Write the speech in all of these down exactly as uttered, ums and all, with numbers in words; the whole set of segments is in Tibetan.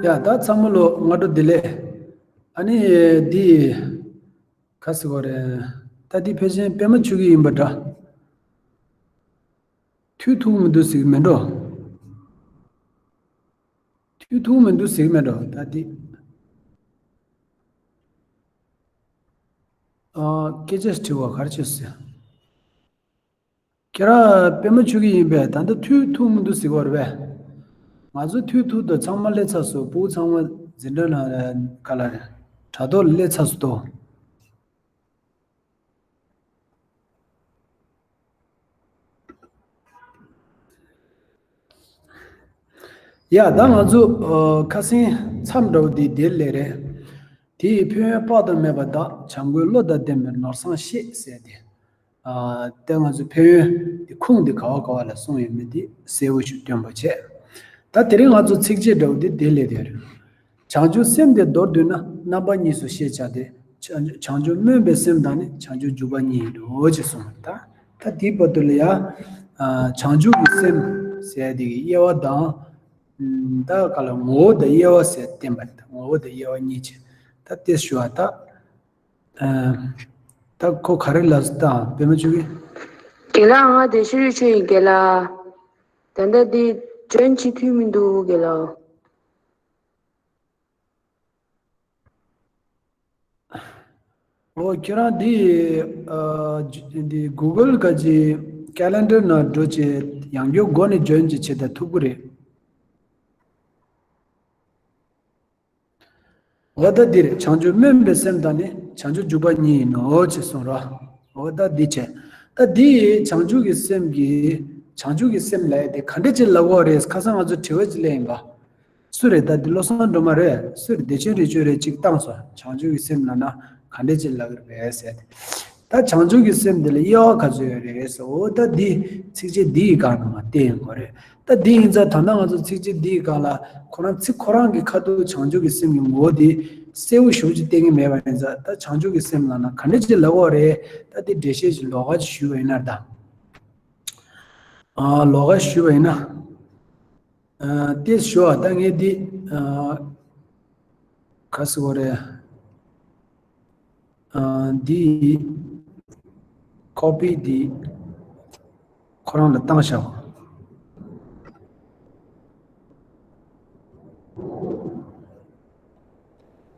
ཡ་ད་ཚང་མ་ལོ་སྔ་དྲོ་བདེ་ལེགས། ཨ་ནི་འདི་ག་ཟེར་བ་རེད། ད་འདི་ཕལ་ཆེར་པད་མ་ཆོས་སྐྱིད་ཡིན་པ་འདྲ། ཐུག་ཐུག་མི་འདུག་ཟེར་གི་མེད་འགྲོ། ཐུག་ཐུག་མི་འདུག་ཟེར་གི་མེད་འགྲོ་ད་འདི། ཨ། སྐད་ཆ་དྲི་བ་ག་རེ་བྱས་ཟེར། ཁྱེད་རང་པད་མ་ཆོས་སྐྱིད་ཡིན་པས། ད་ལྟ་ཐུག་ཐུག་མི་འདུག་ཟེར་གི་རེད་པས། ང་ཚོ་ཐུག་ཐུག་དང་ཚང་མ་སླེབས་ཚར་སོང་། ཕྲུ་གུ་ཚང་མ་འཛིན་གྲྭ་ནང་ལ་ག་ལ་རེད། དྲ་ཐོག་ལ་སླེབས་ཚར་སོང་ཏོ། ཡ་ད་ང་ཚོ་ཨ། ཁ་སང་མཚམས་འདྲ་བོ་འདི་དེ་ལས་རེད། དེ་ཡི་ཕན་ཡོན་དཔག་ཏུ་མེད་པ་དག། བྱམས་མགོན་བློ་དང་ལྡན་པའི་ནོར་བཟང་བཤད་ཟེར་ཏེ། ཨ། དེ་ང་ཚོ་ཕན་ཡོན་དེ་ཁུངས་དེ་ག་བ་ག་བ་ལ་གསུངས་ཡོད་མེད་དེ་གསལ་བོ་ཞིག་སྟོན་པ་བྱས། ད་དེ་རིང་ང་ཚོ་ཚིགས་བཅད་འདྲ་བོ་དེ་དེ་ལས་དེ་རེད། བྱང་ཆུབ་སེམས་དེ་མདོར་བསྡུས་ན་རྣམ་པ་གཉིས་སུ་ཤེས་བྱ་སྟེ། བྱང་བྱང་ཆུབ་སྨོན་པའི་སེམས་དང་ནི་བྱང་ཆུབ་འཇུག་པ་གཉིས་ཡིན་འགྲོ་ཅེས་གསུངས་པ་རེད། ད་ད་དེའི་བར་དུ་ལ་ཡ། ཨ། བྱང་ཆུབ་ཀྱི་སེམས་ཟེར་དེ་གི་དབྱེ་བ་དང་། ཨ། ད་ག་ལ་ངོ་བོ་དང་དབྱེ་བ་ཟེར་བསྟན་པ་རེད། ངོ་བོ་དང་དབྱེ་བ་གཉིས་བྱས། ད་དེ་ཞུ་བ་ད། ཨ། ད་ཁོ་ག་རེ་ལབ་སོང་ད་པད་མ་ཆོས་སྐྱིད། རྒན་ལགས། ང་བདེ་ཆེན་རི་ཆོས་ཡིན་རྒན་ལགས། ད་ལྟ་འདི་འཇོན་བྱེད་ཐུབ་མི་འདུག་རྒན་ལགས། ཨོ་ཁྱེད་རང་འདི་ཨ། འདི་གུ་གལ་ག་ཅི་ཀེ་ལེན་ཌར་ནང་འགྲོ་བྱས་ཡང་བསྐྱར་སྒོ་ནས་འཇོན་བྱེད་བྱེད་ད་ཐུབ་ཀྱི་རེད། འོ་ད་འདི་རེད། བྱང་ཆུབ་སྨོན་པའི་སེམས་དང་ནི་བྱང་ཆུབ་འཇུག་པ་གཉིས་ཡིན་ནོ་ཅེས་གསུངས་རོ། འོ་ད་འདི་བྱས། ད་འདི་བྱང་ཆུབ་ཀྱི་སེམས་ཀྱི། བྱང་ཆུབ་ཀྱི་སེམས་ལབ་ཡ་དེ་ག་འདྲ་ཅིག་ལབ་དགོས་རེད། ཁ་སང་ང་ཚོ་དྲི་བ་ཅིག་སླེབས་ཡིན་པ། སུ་རེད། ད་འདི་བློ་བཟང་སྒྲོལ་མ་རེད། སུ་རེད། བདེ་ཆེན་རི་ཆོས་རེད། ཅིག་བཏང་སོང་། བྱང་ཆུབ་ཀྱི་སེམས་ལབ་ན་ག་འདྲ་ཅིག་ལབ་ཀྱི་རེད་ཟེར་ཏེ། ད་བྱང་ཆུབ་ཀྱི་སེམས་འདི་ལ་དབྱེ་བ་ག་ཚོད་ཡོད་རེད་ཟེར། འོ་ད་འདི་ཚིགས་བཅད་འདི་ཡི་སྒང་ནས་མར་བསྟན་ཡོང་གི་རེད། ད་འདི་ཡིན་ཙང་ད་ལྟ་ང་ཚོ་ཚིགས་བཅད་འདི་ཡི་སྒང་ལ་ཁོ་རང་ཚིག་ཁོ་རང་གི་ཁ་ཐུག་བྱང་ཆུབ་ཀྱི་སེམས་ཀྱི་ངོ་བོ་འདི་གསལ་བོ་ཞེ་པོ་ཅིག་བསྟན་གྱི་མེད་པ་ཡིན་ཙང་། ད་བྱང་ཆུབ་ཀྱི་སེམས་ལབ་ན་ག་འདྲ་ཅིག་ལབ་དགོས་རེད། ད་འདི་འགྲེལ་བཤད་ཅིག་ལོགས་ཀ་ཅིག་ཞུས་པ་ཡིན་ན་ད། ཨ། ལོགས་ཀ་ཞུས་པ་ཡིན་ན། ཨ། དེ་ཞུ་བ་ད་ངས་འདི། ཨ། ག་ཟེར་བ་རེད། ཨ། འདི་ཀོ་པི་འདི་ཁོ་རང་ལ་བཏང་བཞག་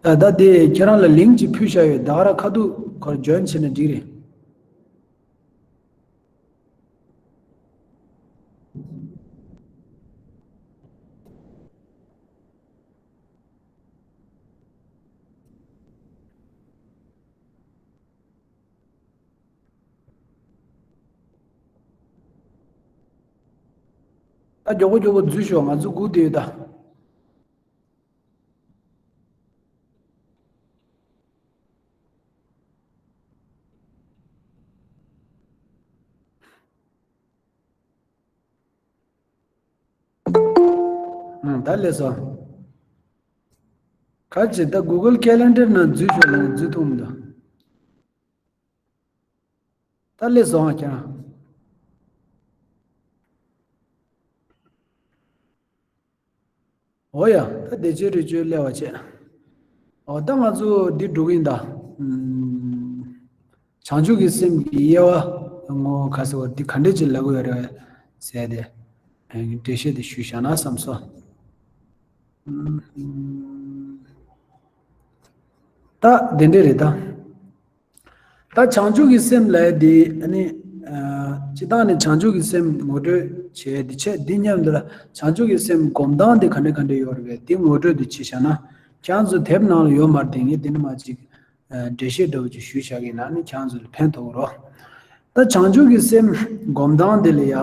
ད་ད་དེ་ཁྱེད་རང་ལ་ལིང་ཅིག་ཕུལ་བཞག་ཡོད། ད་ག་རང་ཁ་ཐུག་ཁོ་ཇོན་བྱས་ན་འགྲིག་རེད། ད་མགྱོགས་པོ་མགྱོགས་པོ་འཛུལ་ཤོག་ང་ཚོ་སྒུག་བསྡད་ཡོད་ད། ཨང་། ད་ལས་སོ། ག་ཅི་ད་གུ་གལ་ཀེ་ལེན་ཌར་ནང་འཛུལ་ཤོག་ལ་འཛུལ་ཐུབ་མི་འདུག་ད་ལས་སོང་ཨ་ཁྱེད་རང་། འོ་ཡ། ད་བདེ་ཆེན་རི་ཆོས་སླེབས་པ་བྱས། འོ་ད་ང་ཚོ་འདི་འགྲོ་གི་ཡིན་ད། ཨུམ། བྱང་ཆུབ་ཀྱི་སེམས་ཀྱི་དབྱེ་བ་ངོ་ག་ཟེར་བ་འདི་ག་འདྲས་ཅིག་ལབ་ཀྱི་ཡོད་རེད་ཟེར་ཏེ། འགྲེལ་བཤད་དེ་ཞུས་བཞག་ན་བསམ་སོང་། ཨུམ། ད་དེ་འདྲས་རེད་ད། ད་བྱང་ཆུབ་ཀྱི་སེམས་ལབ་ཡ་དེ་ཨ་ནི། ཨ། སྤྱིར་བཏང་ནས་བྱང་ཆུབ་ཀྱི་སེམས་ངོ་སྤྲོད་བྱེད་དེ་བྱས། འདི་མཉམ་དུ་ལ་བྱང་ཆུབ་ཀྱི་སེམས་སྒོམ་སྟངས་དེ་ག་འདྲ་ག་འདྲ་ཡོད་རེད་པས། དེ་ངོ་སྤྲོད་དེ་བྱས་བཞག་ན། ཁྱེད་རང་ཚོ་དེབ་ནང་ལ་ཡོད་མ་རེད་དེ། ངས་འདི་ནས་མར་ཅིག་ཨ། འགྲེལ་བཤད་འདྲ་བོ་ཅིག་ཞུས་བཞག་གི་ཡིན་ན་ཨ་ནི་ཁྱེད་རང་ཚོ་ལ་ཕན་ཐོགས་རོགས། ད་བྱང་ཆུབ་ཀྱི་སེམས་སྒོམ་སྟངས་དེ་ལ་ཡ་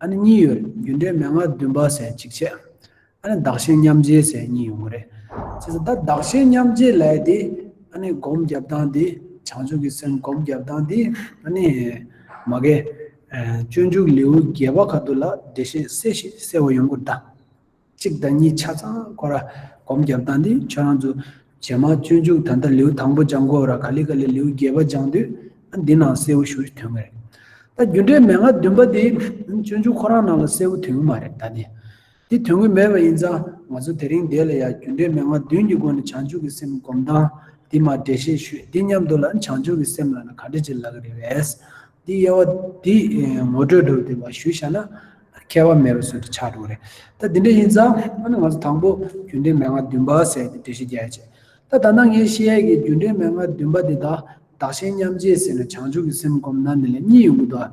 ཨ་ནི་གཉིས་ཡོད་རེད། རྒྱུ་འབྲས་མན་ངག་བདུན་པ་ཟེར་གཅིག་བྱས། ཨ་ནི་བདག་གཞན་མཉམ་བརྗེ་ཟེར་གཉིས་ཡོང་གི་རེད། བྱས་ཙང་ད་བདག་གཞན་མཉམ་བརྗེ་ལབ་ཡ་དེ་ཨ་ནི་སྒོམ་རྒྱབ་སྟངས་དེ། བྱང་ཆུབ་ཀྱི་སེམས་སྒོམ་རྒྱབ་སྟངས་དེ་ཨ་ནི་མ་གི། ཨ། སྤྱོད་འཇུག་ལེའུ་བརྒྱད་པ་ཁ་ཐུག་ལ་འགྲེལ་བཤད་གསལ་ཞིང་གསལ་བོ་ཡོང་གི་རེད་ད། གཅིག་དང་གཉིས་ཆ་ཚང་ཁོ་ར་སྒོམ་རྒྱབ་སྟངས་དེ་ཁྱོད་རང་ཚོ་རྗེས་མ་སྤྱོད་འཇུག་ད་ལྟ་ལེའུ་དང་པོ་སྦྱང་དགོས་ར། ག་ལེ་ག་ལེ་ལེའུ་བརྒྱད་པ་སྦྱང་དུས་ཨ་འདི་ནང་གསལ་བོ་ཞེ་པོ་ཐོན་གི་རེད། ད་རྒྱུ་འབྲས་མན་ངག་བདུན་པ་དེ་སྤྱོད་འཇུག་ཁོ་རང་ནང་ལ་གསལ་བོ་ཐོན་གི་མ་རེད་ད་དེ། འདི་དོན་གྱི་མེད་པ་ཡིན་ཙང་ང་ཚོ་དེ་རིང་འདི་ལ་ཡང་རྒྱུ་འབྲས་མན་ངག་བདུན་གྱི་སྒོ་ནས་བྱང་ཆུབ་ཀྱི་སེམས་སྒོམ་སྟངས་འདི་མར་འགྲེལ་བཤད་ཞུས། འདི་མཉམ་དུ་ལ་བྱང་ཆུབ་ཀྱི་སེམས་ལ་ན་ག་འདྲ་ཅིག་ལབ་ཀྱི་རེད་པས། འདི་དབྱེ་བ་འདི་ངོ་སྤྲོད་འགྲོ་དེ་བ་ཞུས་བཞག་ན་ཁྱད་པར་མེད་པ་བཟོ་དུ་ཆགས་འགྲོ་གི་རེད། ད་འདི་འདྲ་ཡིན་ཙང་ཨ་ནི་ང་ཚོ་དང་པོ་རྒྱུ་འབྲས་མན་ངག་བདུན་པ་ཟེར་ཏེ་འགྲེལ་བཤད་རྒྱག་ཡ་བྱས། ད་ད་ལྟ་ངས་བཤད་ཡ་གི་རྒྱུ་འབྲས་མན་ངག་བདུན་པ་འདི་དང་བདག་གཞན་མཉམ་བརྗེ་ཟེར་ན་བྱང་ཆུབ་ཀྱི་སེམས་སྒོམ་སྟངས་འདི་ལ་གཉིས་ཡོང་གི་འདུག་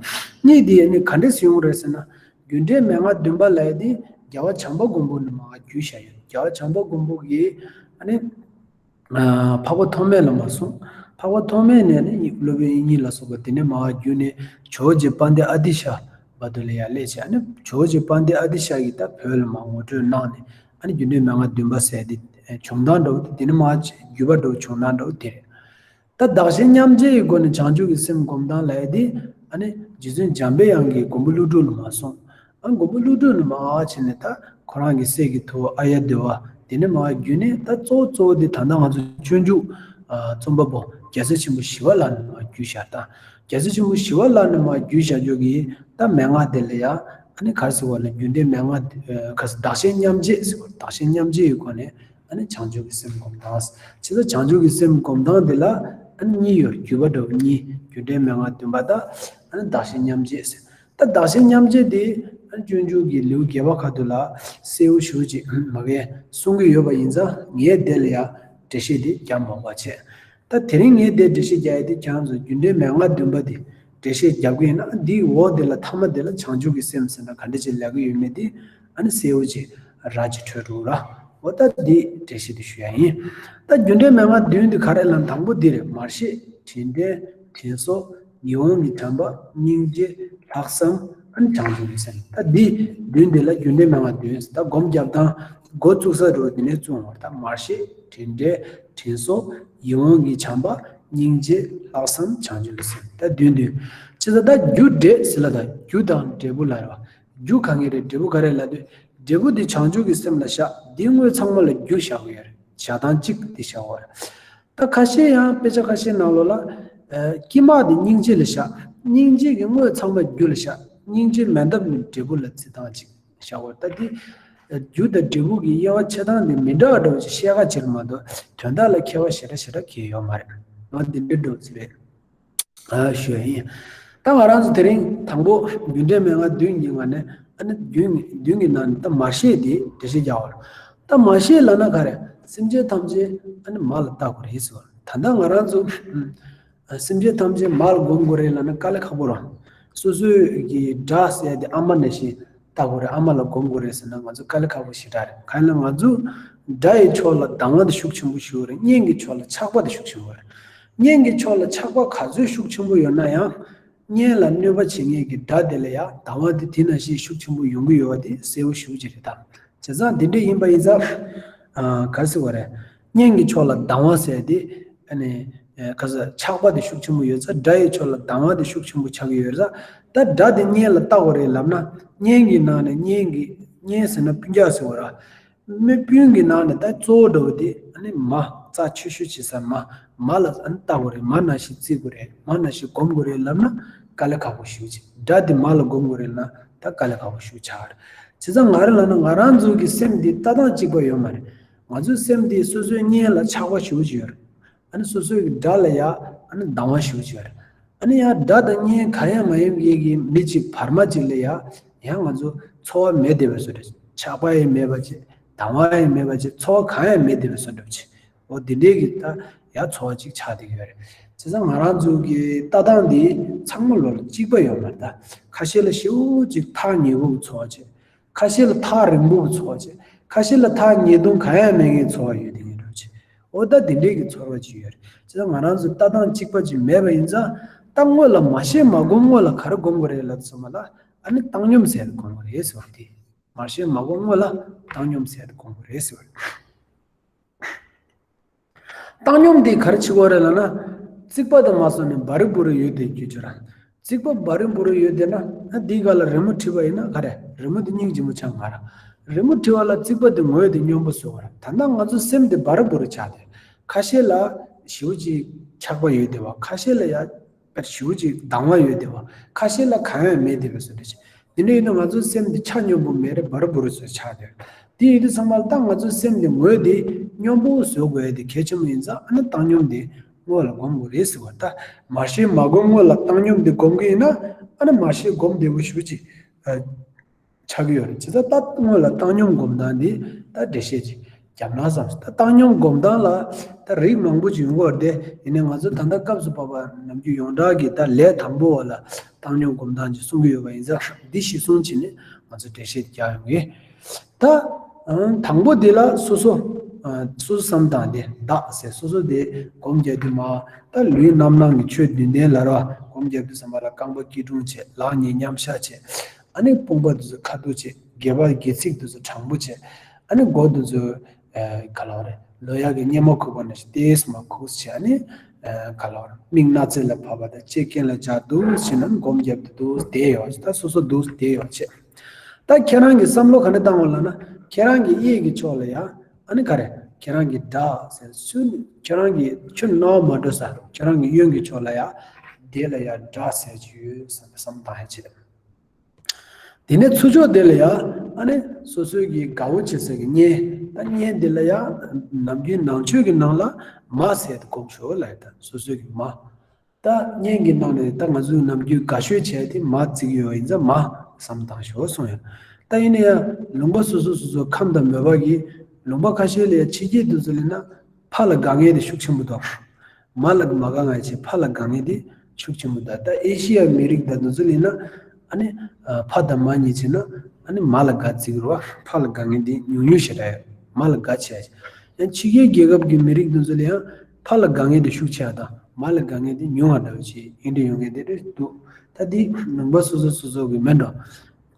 གཉིས་འདི་ཨ་ནི་ག་འདྲས་སུ་ཡོང་གི་རེད་ཟེར་ན། རྒྱུ་འབྲས་མན་ངག་བདུན་པ་ལབ་ཡ་དེ་རྒྱལ་བ་བྱམས་པ་མགོན་པོ་ནས་མར་བརྒྱུད་བཞག་ཡོད། རྒྱལ་བ་བྱམས་པ་མགོན་པོ་གིས་ཨ་ནི་འཕགས་པ་ཐོགས་མེད་ལ་མར་གསུངས། འཕགས་པ་ཐོགས་མེད་ནས་ནི་སློབ་དཔོན་དབྱིག་གཉེན་ལ་སོགས་པ་དེ་ནས་མར་བརྒྱུད་ནས་ཇོ་བོ་རྗེ་དཔལ་ལྡན་ཨ་ཏི་ཤ་བར་དུ་ལ་ཡར་སླེབས་བྱས། ཨ་ནི་ཇོ་བོ་རྗེ་དཔལ་ལྡན་ཨ་ཏི་ཤ་གིས་ད་བོད་ལ་མར་ངོ་སྤྲོད་གནང་ནས་ཨ་ནི་རྒྱུ་འབྲས་མན་ངག་བདུན་པ་ཟེར་དེ་བྱུང་སྟངས་འདྲ་བོ་དེ་དེ་ནས་མར་བརྒྱུད་པ་འདྲ་བོ་བྱུང་སྟངས་འདྲ་བོ་དེ་རེད། ད་བདག་གཞན་མཉམ་བརྗེའི་སྒོ་ནས་བྱང་ཆུབ་ཀྱི་སེམས་སྒོམ་སྟངས་ལབ་ཡ་དེ་ཨ་ནི་རྗེ་བཙུན་འཇམ་དཔལ་དབྱངས་ཀྱིས་མགོན་པོ་ཀླུ་སྒྲུབ་ལ་མར་གསུངས། ཨ་མགོན་པོ་ཀླུ་སྒྲུབ་ནས་མར་བྱས་ནས་ད་ཁོ་རང་གི་སྲས་ཀྱི་ཐུ་བོ་ཨཱརྱ་དེ་བ་དེ་ནས་མར་བརྒྱུད་ནས་ད་གཙོ་བོ་གཙོ་བོ་དེ་ད་ལྟ་ང་ཚོ་སྤྱོད་འཇུག་རྩོམ་པ་པོ་རྒྱལ་སྲས་ཆེན་པོ་ཞི་བ་ལྷ་ནས་མར་བརྒྱུད་བཞག་ད་རྒྱལ་སྲས་ཆེན་པོ་ཞི་བ་ལྷ་ནས་མར་བརྒྱུད་བཞག་རྒྱུ་གི་ད་མན་ངག་དེ་ལ་ཡང་ཨ་ནི་ག་རེ་ཟེར་བ་ལ་རྒྱུ་འབྲས་མན་ངག་ག་རེ་ཟེར་བདག་གཞན་མཉམ་བརྗེ་ཟེར་བ་བདག་གཞན་མཉམ་བརྗེ་ཡི་སྒོ་ནས། ཨ་ནི་བྱང་ཆུབ་ཀྱི་སེམས་སྒོམ་སྟངས། བྱས་ཙང་བྱང་ཆུབ་ཀྱི་སེམས་སྒོམ་སྟངས་འདི་ལ་ཨ་ནི་གཉིས་ཡོད། བརྒྱུད་པ་འདྲ་བོ་གཉིས། རྒྱུ་འབྲས་མན་ངག་བདུན་པ་དང་ཨ་ནི་བདག་གཞན་མཉམ་བརྗེ་ཟེར། ད་བདག་གཞན་མཉམ་བརྗེ་འདི་ཨ་ནི་སྤྱོད་འཇུག་གི་ལེའུ་བརྒྱད་པ་ཁ་ཐུག་ལ་གསལ་བོ་ཞེ་ཅིག་མ་གིར་གསུང་གི་ཡོད་པ་ཡིན་ཙང་ངས་དེ་ལ་ཡང་འགྲེལ་བཤད་འདི་རྒྱག་མ་དགོས་པ་བྱས། ད་དེ་རིང་ངས་དེ་འགྲེལ་བཤད་རྒྱག་ཡ་དེ་ཁྱེད་རང་ཚོ་རྒྱུ་འབྲས་མན་ངག་བདུན་པ་འདི་འགྲེལ་བཤད་རྒྱག་གི་ཡིན་ན་འདིའི་འོག་འདི་ལ་ཐ་མ་འདི་ལ་བྱང་ཆུབ་ཀྱི་སེམས་ཟེར་ན་ག་འདྲ་ཅིག་ལབ་ཀྱི་ཡོད་མེད་འདི་ཨ་ནི་གསལ་བོ་ཅིག་ར་ཅིག་འཕྲོད་འགྲོ་ར། འོ་ད་འདི་འགྲེལ་བཤད་འདི་ཞུ་ཡ་ཡིན། ད་རྒྱུ་འབྲས་མན་ངག་བདུན་འདི་ག་རེ་ལབ་ན་དང་པོ་འདི་རེད། མར་ཤེས། དྲིན་དྲན། དྲིན་གཟོ། ཡིད་འོང་གི་བྱམས་པ། སྙིང་རྗེ། ལྷག་བསམ། ཨ་ནི་བྱང་ཆུབ་ཀྱི་སེམས། ད་འདི་བདུན་འདི་ལ་རྒྱུ་འབྲས་མན་ངག་བདུན་ཟེར། ད་སྒོམ་རྒྱབ་སྟངས་འགོ་བཙུགས་ས་འགྲོ་འདི་ནས་བཙུགས་འོང་བ། ད་མར་ཤེས། དྲིན་དྲན། དྲིན་གཟོ། ཡིད་འོང་གི་བྱམས་པ། སྙིང་རྗེ། ལྷག་བསམ། བྱང་ཆུབ་ཀྱི་སེམས། ད་བདུན་བདུན། ཅི་ད་ད་རྒྱུ་འབྲས་ཟེར་ལ་ད་རྒྱུ་དང་འབྲས་བུ་ལ་རེད་བ། རྒྱུ་ག་ངེས་རེད། འབྲས་བུ་ག་རེ་ལ་དུས་འབྲས་བུ་འདི་བྱང་ཆུབ་ཀྱི་སེམས་ལ་བཞག་འདི་དངོས་ཚང་མ་ལ་རྒྱུ་བཞག་གི་ཡོད་རེད། བཞག་སྟངས་གཅིག་འདི་བཞག་གི་རེད། ད་ཁ་ཤས་ཡང་དཔེ་ཆ་ཁ་ཤས་ནང་ལོགས་ལ། ཨ་དཀྱིལ་མ་དེ་སྙིང་རྗེ་ལ་བཞག་སྙིང་རྗེ་གི་དངོས་ཚང་མ་རྒྱུ་ལ་བཞག་སྙིང་རྗེ་མེད་འདབ་ནི་འབྲས་བུ་ལ་བརྩི་སྟངས་ཅིག་བཞག་པ། ད་དེ་རྒྱུ་དང་འབྲས་བུ་གི་དབྱེ་བ་ཕྱེ་སྟངས་དེ་མི་འདྲ་བ་འདྲ་བོ་ཅིག་བཤད་ཁ་ཕྱིར་མ་གཏོགས་དོན་དག་ལ་ཁྱད་པར་ཞེ་དྲག་ཞེ་དྲག་གང་ཡང་ཡོད་མ་རེད། ང་འདི་འདྲའི་འདྲ་བོ་ཅིག་རེད། ཨ་ཞུ་ཡ་ཡིན། ད་ང་རང་ཚོ་དེ་རིང་དང་པོ་རྒྱུ་འབྲས་མན་ངག་བདུན་གྱི་ནང་ནས་ཨ་ནི་བདུན་བདུན་གྱི་ནང་ནས་ད་མར་ཤེས་དེ་འགྲེལ་བཤད་རྒྱག་པ་རེད། ད་མར་ཤེས་ལབ་ན་ག་རེ། སེམས་ཅན་ཐམས་ཅད་ཨ་ནི་མར་ལ་བལྟ་དགོས་རེད་ཟེར་བ་རེད། ད་ལྟ་ང་རང་ཚོ་ཨ་སེམས་ཅན་ཐམས་ཅད་མར་ལ་སྒོམ་དགོས་རེད་ལབ་ན་དཀའ་ལས་ཁག་པོ་རེད། སོ་སོའི་གི་དགྲ་ཟེར་ཡ་དེ་ཨ་མ་ནང་བཞིན་བལྟ་དགོས་རེད། ཨ་མ་ལ་སྒོམ་དགོས་རེད་ཟེར་ན་ང་ཚོ་དཀའ་ལས་ཁག་པོ་ཞེ་དྲག་རེད། གང་ཡིན་ན་ང་ཚོ་དགྲ་ཡི་ཕྱོགས་ལ་སྡང་བ་དེ་ཤུགས་ཆེན་པོ་ཞིག་ཡོད་རེད། གཉེན་གྱི་ཕྱོགས་ལ་ཆགས་པ་དེ་ཤུགས་ཆེན་པོ་རེད། གཉེན་གྱི་ཕྱོགས་ལ་ཆགས་པ་ག་ཚོད་ཤུགས་ཆེན་པོ་ཡོད་ན་ཡང་གཉེན་ལ་གནོད་པ་བྱེད་མཁན་གྱི་དགྲ་དེ་ལ་ཡང་སྡང་བ་དེ་དེ་ནང་བཞིན་ཤུགས་ཆེན་པོ་ཡོང་གི་ཡོད་པ་དེ་གསལ་པོ་ཞེ་པོ་ཅིག་རེད་ད། བྱས་ཙང་དེ་འདྲ་ཡིན་པ་ཡིན་ཙང་། ཨ་ག་རེ་ཟེར་བ་རེད། གཉེན་གྱི་ཕྱོགས་ལ་སྡང་བ་ཟེར་དེ་ཨ་ནི་ཨ་ག་རེ་ཟེར་ཆགས་པ་དེ་ཤུགས་ཆེན་པོ་ཡོད་ཙང་དགྲ་ཡི་ཕྱོགས་ལ་སྡང་བ་དེ་ཤུགས་ཆེན་པོ་ཆགས་ཀྱི་ཡོད་རེད་ཙང་། ད་དགྲ་དེ་གཉེན་ལ་བལྟ་དགོས་རེད་ལབ་ན་གཉེན་གྱི་ནང་ནས་གཉེན་གྱི་གཉེན་ཟེར་ན་སྤུན་ཀྱག་ཟེར་བ་རེད། མི་སྤུན་གྱི་ནང་ནས་ད་གཙོ་བོ་འདྲ་བོ་དེ་ཨ་ནི་མ་རྩ་ཆེ་ཤོས་བྱེད་ས་མ་མ་ལ་ཨ་ནི་བལྟ་དགོས་རེད། མ་ནང་བཞིན་བརྩི་དགོས་རེད། མ་ནང་བཞིན་སྒོམ་དགོས་རེད་ལབ་ན་དཀའ་ལས་ཁག་པོ་ཞེ་པོ་ཅིག་དགྲ་དེ་མ་ལ་སྒོམ་དགོས་རེད་ལབ་ན་ད་དཀའ་ལས་ཁག་པོ་ཞེ་པོ་ཆགས་རེད། བྱས་ཙང་ང་རང་ལབ་ན་ང་རང་ཚོ་གི་སེམས་འདི་ལྟ་སྟངས་གཅིག་པ་ཡོད་མ་རེད། ང་ཚོའི་སེམས་འདི་སོ་སོའི་གཉེན་ལ་ཆགས་པ་ཞེ་པོ་ཅིག་ཡོད་རེད། ཨ་ནི་སོ་སོའི་གི་དགྲ་ལ་ཡ་ཨ་ནི་སྡང་བ་ཞེ་པོ་ཅིག་ཡོད་རེད། ཨ་ནི་ཡང་དགྲ་དང་གཉེན་གང་ཡང་མ་ཡིན་པའི་གི་མི་གཅིག་བར་མ་གཅིག་ལ་ཡ་ཡང་ང་ཚོ་ཚོར་བ་མེད་བསྡད་པའི་བཟོ་འདྲ། ཆགས་པ་ཡང་མེད་པ་ཅིག་སྡང་བ་ཡང་མེད་པ་ཅིག་ཚོར་བ་གང་ཡང་མེད་བསྡད་པའི་བཟོ་འདྲ་ཅིག་འོ་དེ་འདྲའི་གི་ད་ཡ་ཚོར་བ་ཅིག་ཆགས་བསྡད་ཀྱི་ཡོད་རེད། བྱས་ཙང་ང་རང་ཚོ་གི་ལྟ་སྟངས་འདི་ཚང་མ་ལོ་ལ་གཅིག་པ་ཡོད་མ་རེད་ད། ཁ་ཤས་ལ་ཞེ་པོ་ཅིག་ཐག་ཉེ་པོ་གི་ཚོར་བ་ཅིག་ཁ་ཤས་ལ་ཐག་རིང་པོ་གི་ཚོར་བ་བྱེད། ཁ་ཤས་ལ་ཐག་ཉེ་དུང་གང་ཡང་མེད་མཁན་ཚོར་བ་ཡོད་དེ་ངེས་འགྲོ་བྱེད། འོ་ད་དེ་འདྲས་ཀྱི་ཚོར་བ་ཅིག་ཡོད་རེད། བྱས་ཙང་ང་རང་ཚོ་ལྟ་སྟངས་གཅིག་པ་ཅིག་མེད་པ་ཡིན་ཙང་། ད་སྔོན་ལ་མར་ཤེས་མར་སྒོམ་སྔོན་ལ་ག་རེ་སྒོམ་དགོས་རེད་ལབ་ཙམ་པ་ལ་ཨ་ནི་བཏང་སྙོམས་ཟེར་སྒོམ་དགོས་རེད་ཟེར་བ་དེ། མར་ཤེས་མར་སྒོམ་སྔོན་ལ་བཏང་སྙོམས་ཟེར་སྒོམ་དགོས་རེད་ཟེར་བ་རེད། བཏང་སྙོམས་དེ་ག་རེ་བྱེད་དགོས་རེད་ལབ་ན། རྩིག་པ་དང་མ་སོང་ནས་བ་རི་བུ་རི་ཡོད་དེ་རྒྱུ་ཅོ་ར། རྩིག་པ་བ་རི་བུ་རི་ཡོད་དེ་ན་ཨ་འདིའི་སྒང་ལ་རི་མོ་བྲིས་པ་ཡིན་ན་ག་རེ་རི་མོ་དེ་སྙིང་རྗེ་མོ་ཆགས་མ་རེད། རི་མོ་བྲིས་པ་ལ་རྩིག་པ་དེ་ངོས་དེ་སྙོམས་པོ་བཟོ་བ་རེད། ད་ལྟ་ང་ཚོ་སེམས་དེ་བ་རི་བུ་རི་ཆགས་དེ། ཁ་ཤས་ལ་ཞེ་པོ་ཅིག་ཆགས་པ་ཡོད་དེ་བ། ཁ་ཤས་ལ་ཡ་ཞེ་པོ་ཅིག་སྡང་བ་ཡོད་དེ་བ། ཁ་ཤས་ལ་གང་ཡང་མེད་དེ་བ་བཟོ་འདྲ་ཅིག་དེ་འདྲ་ཡིན་ན་ང་ཚོའི་སེམས་འདི་ཆ་སྙོམས་པོ་མེད་རེད། འབར་འབུར་བཟོས་ཆགས་བསྡད་རེད། དེ་ཡིན་དུས་ཚང་མ་ལ་ད་ང་ཚོའི་སེམས་འདི་ངོས་འདི་སྙོམས་པོ་བཟོ་དགོས་ཡ་དེ་གལ་ཆེན་པོ་ཡིན་ཙང་། ཨ་ནི་བཏང་སྙོམས་འདི་སྔོན་ལ་སྒོམ་དགོས་རེད་ཟེར་བ། ད་མར་ཤེས་མ་སྒོམ་སྔོན་ལ་བཏང་སྙོམས་འདི་སྒོམ་གི་ཡིན་ན། ཨ་ནི་མར་ཤེས་སྒོམ་བདེ་པོ་ཞེ་ཅིག་ཆགས་ཀྱི་ཡོད་རེད། བྱས་ཙང་ད་སྔོན་ལ་བཏང་སྙོམས་སྒོམ་སྟངས་འདི་ད་འགྲེལ་བཤད་ཅིག་བརྒྱབ་ན་བསམ། ད་བཏང་སྙོམས་སྒོམ་སྟངས་ལ་ད་རིགས་མང་པོ་ཅིག་ཡོང་གི་ཡོད་རེད་དེ། ཡིན་ནའི་ང་ཚོ་ད་ལྟ་སྐབས་སུ་བབ་པ་ནམ་རྒྱུན་ཡོངས་གྲགས་ཀྱི་ད་ལས་དང་པོ་བ་ལ་བཏང་སྙོམས་སྒོམ་སྟངས་ཅིག་གསུང་གི་ཡོད་པ་ཡིན་ཙང་། འདི་གཞི་བཟུང་བྱས་ནས་ང་ཚོ་འགྲེལ་བཤད་རྒྱག་ཡོང་གི། ད་ཨང་དང་པོ་འདི་ལ་སོ་སོ་ཨ་སོ་སོ་བསམ་སྟངས་དེ་བདག་ཟེར། སོ་སོ་དེ་སྒོམ་རྒྱག་དུས་མ་ད་ལུས་རྣམ་སྣང་གི་ཆོས་བདུན་ལྡན་ལ་ར་སྒོམ་རྒྱག་དུས་ཙམ་པ་ལ་རྐང་པ་སྐྱིལ་ཀྲུང་བྱས། ལག་གཉིས་མཉམ་བཞག་བྱས། ཨ་ནི་དཔུང་པ་དེ་ཚོ་ཁ་ཐུག་བྱས། སྒལ་པ་སྒལ་ཚིགས་དེ་ཚོ་དྲང་པོ་བྱས། ཨ་ནི་མགོ་དེ་ཚོ་ཨ་ག་ལ་བ་རེད། ལོ་ཡག་གི་སྙེ་མ་ཁུག་པ་ནང་བཞིན་ཏོག་ཙམ་ཁུག་བྱས། ཨ་ནི་ཨ་ག་ལ་བ་རེད། མིག་སྣ་རྩེ་ལ་ཕབ་པ་དང་ལྕེ་སྐེ་ལ་སྦྱར་འདུག་བྱས་ན་སྒོམ་རྒྱབ་དེ་འདུག་བསྡད་ཡོད། ད་སོ་སོ་འདུག་བསྡད་ཡོད་བྱས། ད་ཁྱེད་རང་གི་བསམ་བློ་ག་འདྲ་བཏང་བ་ལབ་ན། ཁྱེད་རང་གི་གཡས་ཀྱི་ཕྱོགས་ལ་ཡ་ཨ་ནི་ག་རེ། ཁྱེད་རང་གི་དགྲ་ཟེར་ཚུལ་ནི་ཁྱེད་རང་གི་ཁྱོད་རྣ་བ་མ་འགྲོ་ས། ཁྱེད་རང་གི་གཡོན་གྱི་ཕྱོགས་ལ་ཡ་དེ་ལ་ཡ་དགྲ་ཟེར་གྱི་ཡོད་བསམ་བསམ་བཏང་ཡ་བྱེད། དེ་ནས་ཚུར་ཕྱོགས་དེ་ལ་ཡ་ཨ་ནི་སོ་སོའི་གི་དགའ་བོ་བྱེད་ས་གི་གཉེན། ད་གཉེན་དེ་ལ་ཡ་ནམ་རྒྱུན་ནང་ཆོས་ཀྱི་ནང་ལ་མ་ཟེར་དེ་སྒོམ་ཤོག་ལབ་ཡ། ད་སོ་སོའི་གི་མ། ད་གཉེན་གྱི་ནང་ནས་ད་ང་ཚོས་ནམ་རྒྱུན་དགའ་ཤོས་བྱས་དེ་མ་བརྩི་གི་ཡོད་ཡིན་ཙང་མ་བསམ་བཏང་ཤོག་གསུངས་ཡོད། ད་ཡིན་ན་ཡང་ལུང་པ་སོ་སོ་སོ་སོ་ཁམས་དང་མོས་པ་གི་ལུང་པ་ཁ་ཤས་ལ་ཡང་ཕྱི་རྒྱལ་དུ་ཚོ་ལ་ན་ཕ་ལ་དགའ་མཁན་དེ་ཤུགས་ཆེན་པོ་འདུག་མ་ལ་མ་དགའ་མཁན་བྱས་ཕ་ལ་དགའ་མཁན་དེ་ཤུགས་ཆེན་པོ་འདུག་ད་ཨེ་ཤི་ཡ་མི་རིགས་དང་དུ་ཚོ་ལ་ན་ཨ་ནི་ཕ་དང་མ་གཉིས་བྱས་ན་ཨ་ནི་མ་ལ་དགའ་བརྩི་གི་རེད་བ། ཕ་ལ་དགའ་མཁན་དེ་ཉུང་ཉུང་ཞེ་དྲག་ཡོད། མ་ལ་དགའ་ཆེ་བ་ཞིག་ཡང་ཕྱི་རྒྱལ་རྒྱལ་ཁབ་ཀྱི་མི་རིགས་དེ་ཚོ་ལ་ཡང་ཕ་ལ་དགའ་མཁན་དེ་ཤུགས་ཆེ་བ་དང་མ་ལ་དགའ་མཁན་དེ་ཉུང་བ་འདྲ་བོ་ཞིག་ཡིན་འདྲ་ཡོང་མཁན་དེ་འདྲ་འདུག་ད་འདི་ལུང་པ་སོ་སོ་སོ་སོ་གི་མིན་འགྲོ།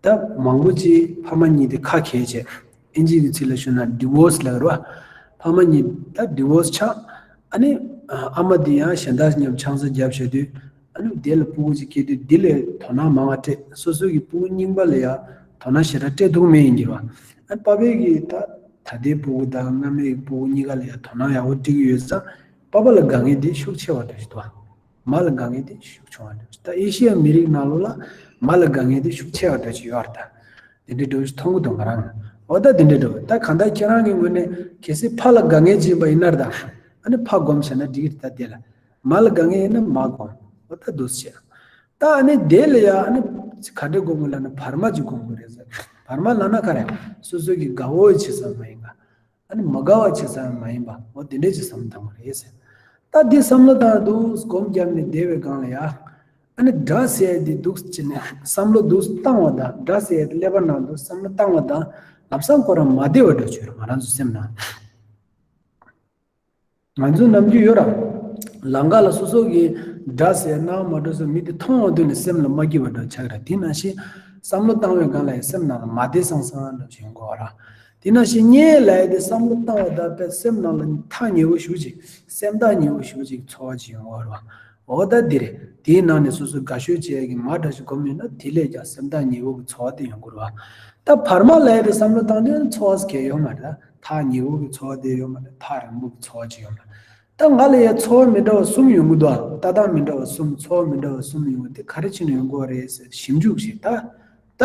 ད་མང་པོ་ཅིག་ཕ་མ་གཉིས་དེ་ཁ་གྱེས་བྱས། ཨིན་ཇི་གི་ཚིག་ལ་ཞུ་ན་ཌི་ཝོར་སི་ལབ་རེད་བ། ཕ་མ་གཉིས་ད་ཌི་ཝོར་སི་ཆགས། ཨ་ནི་ཨ་མ་དེ་ཡང་གཞན་དག་མཉམ་ཆང་ས་བརྒྱབ་བྱས་དུས། ཨ་ནི་དེ་ལ་སྤུ་གུ་ཅིག་སྐྱེས་དུས་འདི་ལས་དོ་སྣང་མང་བ་སྤྲད། སོ་སོ་གི་སྤུ་གུ་རྙིང་པ་ལ་ཡང་དོ་སྣང་ཞེ་དྲག་སྤྲད་ཐུབ་མེད་ཡིན་གྱི་བ། ཨ་ནི་པ་ཕས་ཀྱིས་ད་ད་ལྟའི་སྤུ་གུ་དང་སྔ་མའི་སྤུ་གུ་གཉིས་ཀ་ལ་ཡང་དོ་སྣང་ཡག་པོ་སྤྲད་ཀྱི་ཡོད་ཙང་། པ་ཕ་ལ་དགའ་མཁན་དེ་ཤུགས་ཆེ་བ་འདྲ་ཞིག་འདུག་བ། མ་ལ་དགའ་མཁན་དེ་ཤུགས་ཆུང་བ་འདྲ་ཞིག་ད་ཨེ་ཤི་ཡ་མི་རིགས་ནང་ལོགས་ལ་མ་ལ་དགའ་མཁན་དེ་ཤུགས་ཆེ་བ་འདྲ་ཞིག་ཡོད་རེད་ད། དེ་འདྲའི་འདྲ་བོ་ཞིག་མཐོང་གི་འདུག་ང་རང་ལ། འོ་ད་དེ་འདྲའི་འདྲ་བོ། ད་གང་ལྟར་ཁྱེད་རང་གི་ངོས་ནས་གལ་སྲིད་ཕ་ལ་དགའ་མཁན་ཅིག་ཡིན་པ་ཡིན་ན་རེད་ད། ཨ་ནི་ཕ་སྒོམ་བྱས་ན་འགྲིག་གི་རེད་ད། དེ་ལ་མ་ལ་དགའ་མཁན་ཡིན་ན་མ་སྒོམ། འོ་ད་འདུག་སེ་བྱས། ད་ཨ་ནི་དེ་ལ་ཡ་ཨ་ནི་ག་འདྲས་སྒོམ་དགོས་ལབ་ན་བར་མ་ཅིག་སྒོམ་དགོས་རེད་ཟེར། བར་མ་ལབ་ན་ག་རེ། སོ་སོ་གི་དགའ་བོ་བྱེད་ས་མ་ཡིན་ག་ཨ་ནི་མ་དགའ་བ་བྱེད་ས་མ་ཡིན་པ། འོ་དེ་འདྲས་ཅིག་བསམ་བཏང་བ་རེད་ཟེར། ད་འདི་བསམ་བློ་བཏང་འདུག་སྒོམ་བརྒྱབ་ནས་བསྡད་པའི་སྒང་ལ་ཡ། ཨ་ནི་དགྲ་ཟེར་ཡ་འདི་འདུག་ཅེས་ནས་བསམ་བློ་འདུག་བཏང་བ་དང་། དགྲ་ཟེར་ཡ་འདི་ཀླད་པ་ནང་དུ་བསམ་བློ་བཏང་བ་དང་། ལམ་སང་ཁོ་རང་མ་བདེ་བ་འདྲ་བྱོས་ར། ང་རང་ཚོ་སེམས་ནང་། ང་ཚོ་ནམ་རྒྱུན་ཡོད་ར། ལམ་ཁ་ལ་སོ་སོ་གི་དགྲ་ཟེར་ཡ་སྣང་བ་མ་འགྲོ་ས་མི་དེ་མཐོང་བ་དུས་ནས་སེམས་ལ་མ་སྐྱིད་པ་འདྲ་ཆགས་ར། དེ་ནང་བཞིན་བསམ་བློ་བཏང་བའི་སྒང་ལ་ཡང་སེམས་ནང་ལ་མ་བདེ་སང་སང་འདྲ་བྱོས་ཡོང་གི་ཡོད་ར། དེ་ནང་བཞིན་གཉེན་ལབ་ཡ་དེ་བསམ་བློ་བཏང་བ་དང་དཔེ་སེམས་ནང་ལ་ཐག་ཉེ་བོ་ཞེ་ཅིག་སེམས་ཐག་ཉེ་བོ་ཞེ་ཅིག་ཚོར་བ་ཅིག་ཡོང་གི་ཡོད་ར། འོ་ད་འདི་རེད། དེའི་ནང་ནས་སོ་སོ་དགའ་ཤོས་བྱེད་ཡ་གི་མ་འདྲ་ཞིག་སྒོམ་ཡོད་ན་དེ་ལས་ཀྱང་སེམས་ཐག་ཉེ་བོ་གི་ཚོར་བ་དེ་ཡོང་གི་རེད་བ། ད་བར་མ་ལབ་ཡ་དེ་བསམ་བློ་བཏང་དུས་ཚོར་བ་གང་ཡང་ཡོད་མ་རེད། ད་ཐག་ཉེ་བོ་གི་ཚོར་བ་དེ་ཡོད་མ་རེད། ཐག་རིང་པོ་གི་ཚོར་བ་ཅིག་ཡོད་མ་རེད། ད་ང་ལ་ཡ་ཚོར་བ་མི་འདྲ་བ་གསུམ་ཡོང་གི་འདུག་ཨ། ལྟ་སྟངས་མི་འདྲ་བ་གསུམ། ཚོར་བ་མི་འདྲ་བ་གསུམ་ཡོང་གི་དེ་ག་རེ་བྱས་ནས་ཡོང་གི་ཡོད་རེད་ཟེར་ཞིབ་འཇུག་བྱེད་ད། ད་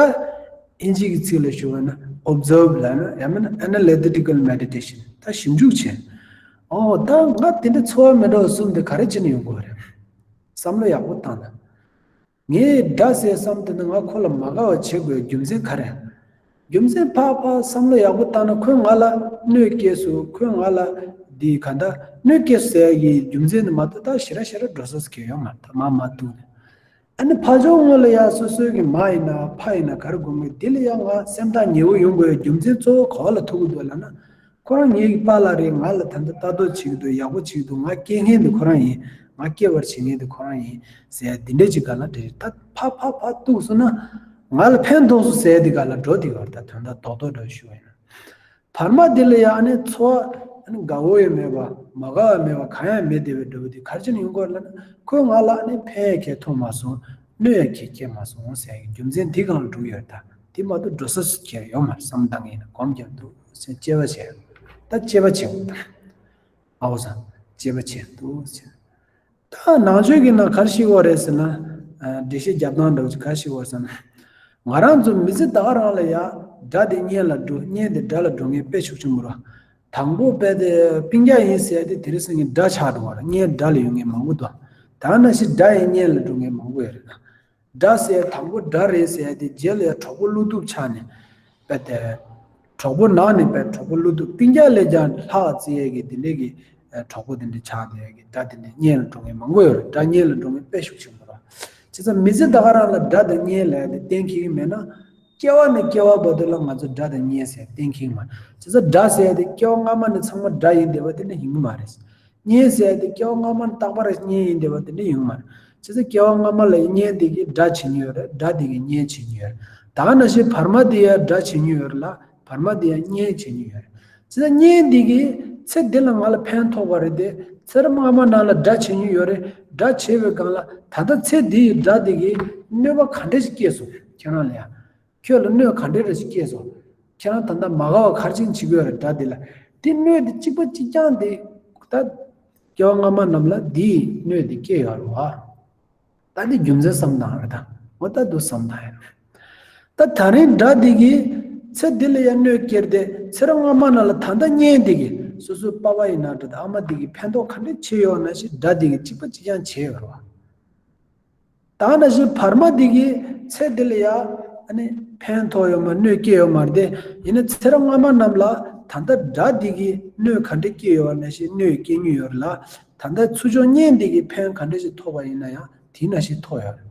ཨིན་ཇི་གི་ཚིག་ལ་ཞུ་བ་ན་ཨོབ་ཛརབ་ལབ་ན་ཡང་མིན་ན་ཨེ་ན་ལི་ཊི་ཀལ་མེ་ཌི་ཊེ་ཤན། ད་ཞིབ་འཇུག་བྱེད། ཨོ་ད་ང་དེ་འདྲ་ཚོར་བ་མི་འདྲ་བ་གསུམ་དེ་ག་རེ་བྱས་ནས་ཡོང་གི་ཡོད་རེད། བསམ་བློ་ཡག་པོ་བཏང་ན། ངས་དགྲ་ཟེར་བསམ་དེ་ནི་ང་ཁོ་ལ་མ་དགའ་བ་བྱེད་དགོས་རྒྱུ་མཚན་ག་རེ། རྒྱུ་མཚན་ཕར་ཕར་བསམ་བློ་ཡག་པོ་བཏང་ན་ཁོས་ང་ལ་གནོད་སྐྱེལ་སོང་། ཁོས་ང་ལ་འདི་ག་འདྲ་གནོད་སྐྱེལ་ཟེར་ཡ་གི་རྒྱུ་མཚན་ནི་མ་གཏོགས་ད་ཞེ་དྲག་ཞེ་དྲག་འགྲོ་ས་ཟེར་མཁན་ཡོད་མ་རེད། ད་མ་མ་ཐུག་ནས། ཨ་ནི་ཕར་ཕྱོགས་ངོས་ལ་ཡ་སོ་སོའི་གི་མ་ཡིན་ན་ཕ་ཡིན་ན་ག་རེ་དགོས་མེད་དེ་ལ་ཡ་ང་སེམས་ཐག་ཉེ་བོ་ཡོང་དགོས་ཡ་རྒྱུ་མཚན་གཙོ་བོ་ག་བ་ལ་ཐུག་གི་འདུག་ལབ་ན། ཁོ་རང་ངའི་པཱ་ལགས་རེད། ང་ལ་ད་ལྟ་ལྟ་རྟོག་བྱེད་ཀྱི་འདུག་ཡག་པོ་བྱེད་ཀྱི་འདུག་ང་སྐྱེལ་མཁན་དེ་ཁོ་རང་ཡིན། ང་སྐྱེལ་བར་བྱེད་མཁན་དེ་ཁོ་རང་ཡིན་ཟེར་ཡ་འདི་འདྲས་ཅིག་ག་ལ་འདྲ་རེད། ད་ཕར་ཕར་ཕར་གཏུགས་སོང་ན་ང་ལ་ཕན་ཐོགས་སོང་ཟེར་ཡ་དེ་ག་ལ་འགྲོ་དེ་ག་ད་དོན་དག་རྡོག་རྡོག་འདྲ་ཞུ་བ་ཡིན་ན། བར་མ་དེ་ལ་ཡ་ཨ་ནི་ཚོར་བ་ཨ་ནི་དགའ་བོ་ཡང་མེད་པ་མ་དགའ་བ་མེད་པ་གང་ཡང་མེད་བསྡད་པའི་འདྲ་བོ་དེ་ག་རེ་བྱས་ནས་ཡོང་གི་ཡོད་ལབ་ན། ཁོས་ང་ལ་ཨ་ནི་ཕན་ཡང་གང་ཐོགས་མ་སོང་། གནོད་ཡང་གང་བསྐྱལ་མ་སོང་ཟེར་ཡ་གི་རྒྱུ་མཚན་དེ་སྒང་ལ་འགྲོ་གི་ཡོད་རེད། ད་དེ་མ་གཏོགས་འགྲོ་ས་སུ་ཁྱེར་ཡོད་མ་རེད། བསམ་བཏང་གི་ཡིན་ན་སྒོམ་རྒྱབ་འདུག་ཟེར་དཔྱད་པ་བྱས། ད་དཔྱད་པ་བྱེད་དགོས། ད་ཨའོ་ས་དཔྱད་པ་བྱས་འདུག་ཟེར། ད་ནང་ཆོས་ཀྱི་ནང་ག་རེ་ཞིག་ཡོད་རེད་ཟེར་ན། ཨ་འགྲེལ་བཤད་རྒྱབ་སྟངས་འདྲ་བོ་ཅིག་ག་རེ་ཞིག་ཡོད་ཟེར་ན། ང་རང་ཚོ་མི་ཚེ་ད་ག་རང་ལ་ཡ་དགྲ་དེ་གཉེན་ལ་འགྲོ། གཉེན་དེ་དགྲ་ལ་འགྲོ་མཁན་དཔེ་ཤུགས་ཆེན་པོ་རེད། དང་པོ་དཔེ་དེ་སྤུན་ཀྱག་ཡིན་ཟེར་ཡ་དེ་དེ་རིང་སང་ཉིན་དགྲ་ཆགས་འགྲོ་བ་རེད། གཉེན་དགྲ་ལ་ཡོང་མཁན་མང་པོ་འདུག། ད་ག་ནང་བཞིན་དགྲ་ཡིན་གཉེན་ལ་འགྲོ་མཁན་མང་པོ་ཡོད་རེད་ད། དགྲ་ཟེར་དང་པོ་དགྲ་རེད་ཟེར་ཡ་དེ་རྗེས་ལ་ཡ་གྲོགས་པོ་བློ་གཏུབ་ཆགས་ནས་དཔེ་དེ། གྲོགས་པོ་ནང་ནས་དཔེ་གྲོགས་པོ་བློ་གཏུབ། སྤུན་ཀྱག་ལས་ཀྱང་ལྷག་བརྩི་ཡས་ཀྱི་དེ་འདྲས་ཀྱི་གྲོགས་པོ་དེ་འདྲས་ཆགས་བསྡད་ཡས་ཀྱི་དགྲ་དེ་འདྲས་གཉེན་ལ་འགྲོ་མཁན་མང་པོ་ཡོད་རེད། དགྲ་གཉེན་ལ་འགྲོ་མཁན་དཔེ་ཤུགས་ཆེན་པོ་རེད། བྱས་ཙང་མི་ཚེ་ད་ག་རང་ལ་དགྲ་དང་གཉེན་ལབ་ཡ་དེ་གཏན་འཁེལ་གྱི་མེད་ན། སྐྱེ་བ་ནས་སྐྱེ་བ་བར་དུ་ལ་ང་ཚོ་དགྲ་དང་གཉེན་ཟེར་གཏན་འཁེལ་མ་རེད། བྱས་ཙང་དགྲ་ཟེར་ཡ་དེ་སྐྱེ་བ་སྔ་མ་ནས་ཚང་མ་དགྲ་ཡིན་བསྡད་པ་དེ་འདྲ་ཡིན་གྱི་མ་རེད། གཉེན་ཟེར་ཡ་དེ་སྐྱེ་བ་སྔ་མ་ནས་རྟག་པར་གཉེན་ཡིན་བསྡད་པ་དེ་འདྲ་ཡིན་གྱི་མ་རེད། བྱས་ཙང་སྐྱེ་བ་སྔ་མ་ལ་གཉེན་དེ་གིས་དགྲ་བྱེད་མྱོང་ཡོད་རེད། དགྲ་དེ་གིས་གཉེན་བྱེད་མྱོང་ཡོད་རེད། ད་ག་ནང་བཞིན་བར་མ་དེ་ཡང་དགྲ་བྱེད་མྱོང་ཡོད་རེད་ལ། བར་མ་དེ་ཡང་གཉེན་བྱེད་མྱོང་ཡོད་རེད། བྱས་ཙང་གཉེན་དེ་གིས་ཚེ་འདི་ལ་ང་ལ་ཕན་ཐོགས་པ་རེད་དེ། ཚེ་རབས་སྔ་མ་ནང་ལ་དགྲ་བྱེད་མྱོང་ཡོད་རེད། དགྲ་བྱས་པའི་སྒང་ལ་ད་ལྟ་ཚེ་འདི་ཡི་དགྲ་དེ་གིས་གནོད་པ་ག་འདྲ་ཞིག་བསྐྱལ་སོང་ཁྱེད་རང་ལ་ཡ། ཁྱོད་ལ་གནོད་ག་འདྲ་རེ་ཞིག་བསྐྱལ་སོང་། ཁྱེད་རང་ད་ལྟ་མ་དགའ་བ་ག་རེ་བྱས་ནས་བྱེད་ཀྱི་ཡོད་རེད་དགྲ་དེ་ལ། དེ་གནོད་དེ་གཅིག་པ་གཅིག་རྐྱང་དེ་ད་སྐྱེ་བ་སྔ་མ་རྣམས་ལ་དེའི་གནོད་དེ་བསྐྱལ་ཡོད་རེད་བ། ད་འདི་རྒྱུ་མཚན་བསམ་བཏང་རེད་ད། འོ་ད་འདུག་བསམ་བཏང་ཡ་རེད། ད་ད་རིང་དགྲ་འདི་གིས་ཚེ་འདི་ལ་ཡང་གནོད་བསྐྱལ་ཏེ་ཚེ་རབས་སྔ་མ་ནང་ལ་ད་ལྟ་གཉེན་འདི་གིས་སོ་སོའི་པ་ཕ་ཡིན་ན་འདྲ་ད་ཨ་མ་འདི་གིས་ཕན་ཐོགས་ག་འདྲ་བྱས་ཡོད་ན་ཞིག་དགྲ་འདི་གིས་གཅིག་པ་གཅིག་རྐྱང་བྱས་ཡོད་རེད་བ། ད་ནང་བཞིན་བར་མ་འདི་གིས་ཚེ་འདི་ལ་ཡ་ཨ་ནི་ཕན་ཐོགས་ཡོད་མ་གནོད་བསྐྱལ་ཡོད་མ་རེད་དེ། ཡིན་ན་ཚེ་རབས་སྔ་མ་རྣམས་ལ་ད་ལྟ་དགྲ་འདི་གིས་གནོད་ག་འདྲ་བསྐྱལ་ཡོད་ན་ཞིག་གནོད་བསྐྱལ་མྱོང་ཡོད་རེད་ལ། ད་ལྟ་ཚུར་ཕྱོགས་གཉེན་འདི་གིས་ཕན་ག་འདྲ་ཞིག་ཐོགས་པ་ཡིན་ན་ཡང་དེ་ནང་བཞིན་ཐོགས་ཡོད་རེད།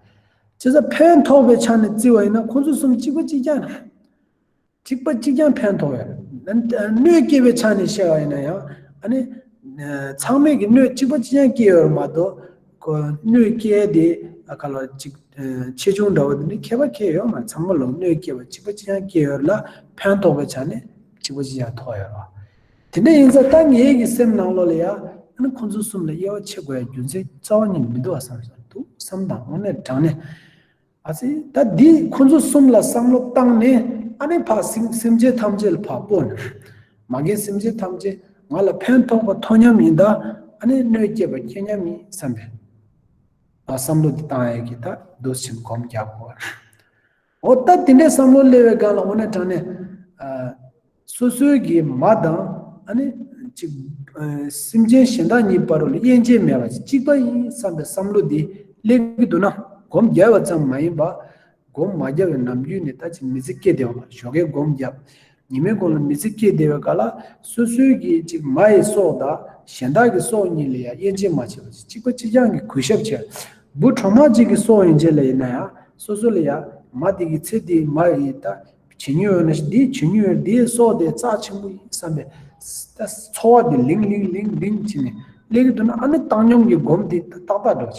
བྱས་ཙང་ཕན་ཐོགས་པའི་ཆ་ནས་བརྩི་བ་ཡིན་ན་ཁོང་ཚོ་གསུམ་གཅིག་པ་གཅིག་རྐྱང་རེད། གཅིག་པ་གཅིག་རྐྱང་ཕན་ཐོགས་ཡོད་རེད། གནོད་སྐྱེལ་བའི་ཆ་ནས་བཤད་པ་ཡིན་ན་ཡང་ཨ་ནི། ཚང་མས་ཀྱི་གནོད་གཅིག་པ་གཅིག་རྐྱང་སྐྱེལ་ཡོད་རེད་མ་གཏོགས། ཁོ་གནོད་སྐྱེལ་དེ་ཨ་ཁ་ལ་གཅིག་ཆེ་ཆུང་འདྲ་བོ་དེ་འདྲ་ཁྱད་པར་ཁྱད་ཡོད་མ་རེད། ཚང་མ་ལ་གནོད་སྐྱེལ་བ་གཅིག་པ་གཅིག་རྐྱང་སྐྱེལ་ཡོད་རེད་ལ། ཕན་ཐོགས་པའི་ཆ་ནས་གཅིག་པ་གཅིག་རྐྱང་ཐོགས་ཡོད་རེད་བ། དེ་འདྲ་ཡིན་ཙང་ད་ངའི་གི་སེམས་ནང་ལོགས་ལ་ཡ་ཨ་ནི་ཁོང་ཚོ་གསུམ་ལ་དབྱེ་བ་ཕྱེ་དགོས་ཡ་རྒྱུ་མཚན་རྩ་བ་ཉིད་ནས་མི་འདུག་བ་བསམ་སོང་། འདུག་བསམ་དང་དངོས་གནས་དྲང་གནས། ཨ་ཙི། ད་འདི་ཁོ་ཚོ་གསུམ་ལ་བསམ་བློ་བཏང་ནས་ཨ་ནི་ཕར་སེམས་སེམས་ཅན་ཐམས་ཅད་ལ་ཕར་སྤོ་ནས། མ་རྒན་སེམས་ཅན་ཐམས་ཅད་ང་ལ་ཕན་ཐོགས་པ་ཐོགས་མཉམ་ཡིན་ད། ཨ་ནི་གནོད་སྐྱེལ་བ་སྐྱེལ་མཉམ་ཡིན་བསམ་པའི་ཨ་བསམ་བློ་འདི་བཏང་ཡས་ཀྱི་ད་འདུག་ཕྱིན་སྒོམ་རྒྱག་དགོས། འོ་ད་དེ་འདྲའི་བསམ་བློ་སླེབས་པའི་སྒང་ལ་འོ་ན་དྲང་གནས། ཨ། སོ་སོའི་གི་མ་དང་ཨ་ནི་ཅིག་ཨ། སེམས་ཅན་གཞན་དག་གཉིས་བར་ལ་དབྱེ་འབྱེད་མེད་པ་ཅིག་གཅིག་པ་ཡིན་བསམ་པའི་བསམ་བློ་འདི་སླེབས་ཀྱི་འདུག་ན། སྒོམ་རྒྱབ་པ་ཙམ་མ་ཡིན་པ། སྒོམ་མ་རྒྱབ་པའི་ནམ་རྒྱུན་ནས་ད་ཅིག་མི་ཚེ་སྐྱེལ་བསྡད་པ་མ་ཞོགས་ཀའི་སྒོམ་རྒྱབ། ཉི་མའི་གུང་ལ་མི་ཚེ་སྐྱེལ་བསྡད་པའི་སྐབས་ལ་སོ་སོའི་གི་ཅིག་མ་ཡི་སྲོག་དང་གཞན་དག་གི་སྲོག་གཉིས་ལ་ཡང་དབྱེ་འབྱེད་མ་བྱས་པ་ཅིག་གཅིག་པ་གཅིག་རྐྱང་གི་གུས་ཞབས་བྱས། བུ་གྲོག་མ་གཅིག་གི་སྲོག་ཡིན་ཆེད་ལ་ཡིན་ན་ཡང་སོ་སོ་ལ་ཡང་མ་དེ་གི་ཚེ་དེའི་མ་ཡི་ད། བྱེད་ཉོས་ཡོད་ན་འདི་བྱེད་ཉོས་ཡོད་འདིའི་སྲོག་དེ་རྩ་ཆེན་པོ་ཡིན་བསམ་པའི་ད་ཚོར་བ་དེ་ལིང་ལིང་ལིང་ལིང་བྱས་ནས་སླེབས་ཀྱི་འདུག་ན། ཨ་ནི་བཏང་སྙོམས་ཀྱི་སྒོམ་དེ་ཏག་ཏག་འགྲོ་བྱེད།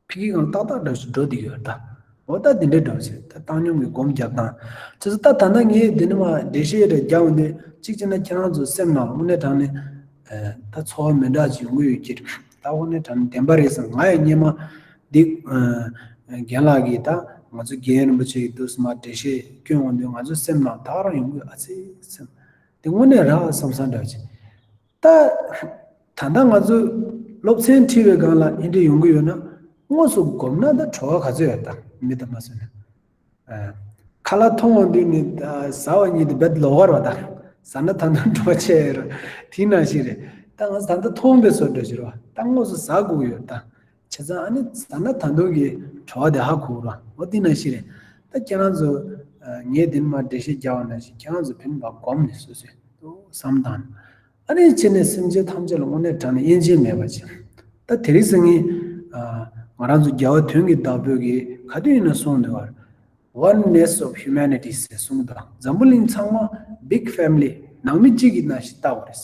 ཕ་གི་གང་ཏག་ཏག་འགྲོ་བྱེད་འགྲོ་བསྡད་ཡོད་ད། འོ་ད་དེ་འདྲའི་འགྲོ་བྱེད་ད་བཏང་སྙོམས་ཀྱི་སྒོམ་རྒྱབ་སྟངས་བྱས་ཙང་ད་ད་ལྟ་ངས་འདི་ནི་མ་འགྲེལ་བཤད་རེ་རྒྱབ་འོང་དུས་གཅིག་བྱས་ན་ཁྱེད་རང་ཚོ་སེམས་ནང་དངོས་གནས་དྲང་གནས་ད་ཚོར་བ་མི་འདྲ་ཅིག་ཡོང་གི་ཡོད་ཀྱི་རེད། ད་དངོས་གནས་དྲང་གནས་བདེན་པ་རེད་བསམ། ང་ཡང་སྔོན་མ་འདི་རྒན་ལགས་ཀྱིས་ད་ང་ཚོ་རྒན་རིན་པོ་ཆེ་གི་འདུག་སེ་མར་འགྲེལ་བཤད་སྐྱོན་འོང་དུས་ང་ཚོ་སེམས་ནང་ད་ག་རང་ཡོང་གི་ཡོད། ཨ་ཙི་སེམས་དེ་དངོས་གནས་རག་བསམ་བསམ་འདྲ་བ་ཅིག་ད་ད་ལྟ་ང་ཚོ་སློབ་ཚན་ཁྲིད་པའི་སྒང་ལ་ཨེ་འདྲ་ཡོང་གི་ཡོད་ན་དངོས་སུ་སྒོམ་ན་ད་བྲོ་བ་ག་ཚོད་ཡོད་ད་མི་ད་མ་བཟོད་ན། ཨ། ཁ་ལག་འཐུང་འོང་དུས་ནི་ཨ་ཟ་བ་ཉིད་དུ་རྦད་ལོག་གར་བ་ད། ཟ་ན་ད་དུང་བྲོ་བ་ཆེ་ཡོད་ར། དེ་ནང་བཞིན་རེད། ད་ང་ད་ལྟ་འཐུང་པའི་བཟོ་འདྲ་ཞིག་རེད་བ། ད་དངོས་སུ་ཟ་དགོས་ཀྱི་ཡོད་ད། བྱས་ཙང་ཨ་ནི་ཟ་ན་ད་དུང་གི་བྲོ་བ་དེ་ཧ་གོ་ར། འོ་དེ་ནང་བཞིན་རེད། ད་ཁྱེད་རང་ཚོ་ཨ་ངས་དེ་ནི་མ་འགྲེལ་བཤད་རྒྱག་པ་ནང་བཞིན་ཁྱེད་རང་ཚོ་ཕན་པ་སྒོམ་ནས་སོ་སོས་ཏུ་བསམ་བཏང་ནས། ཨ་ནི་བྱས་ནས་སེམས་ཅན་ཐམས་ཅད་ལ་དངོས་གནས་དྲང་གནས་དབྱེ་འབྱེད་མེད་པ་ཅིག་ད་དེ་རིང་སང་ཉིན་ཨ་ང་རང་ཚོ་རྒྱལ་བ་དོན་གྱི་བདག་པོས་ཀྱིས་ག་དུས་ཡིན་ན་གསུངས་འདུག་བར། Oneness of humanity ཟེར་གསུངས་དང་འཛམ་བུ་གླིང་ཚང་མ་big family ནང་མི་གཅིག་གི་ནང་བཞིན་ལྟ་བ་རེད་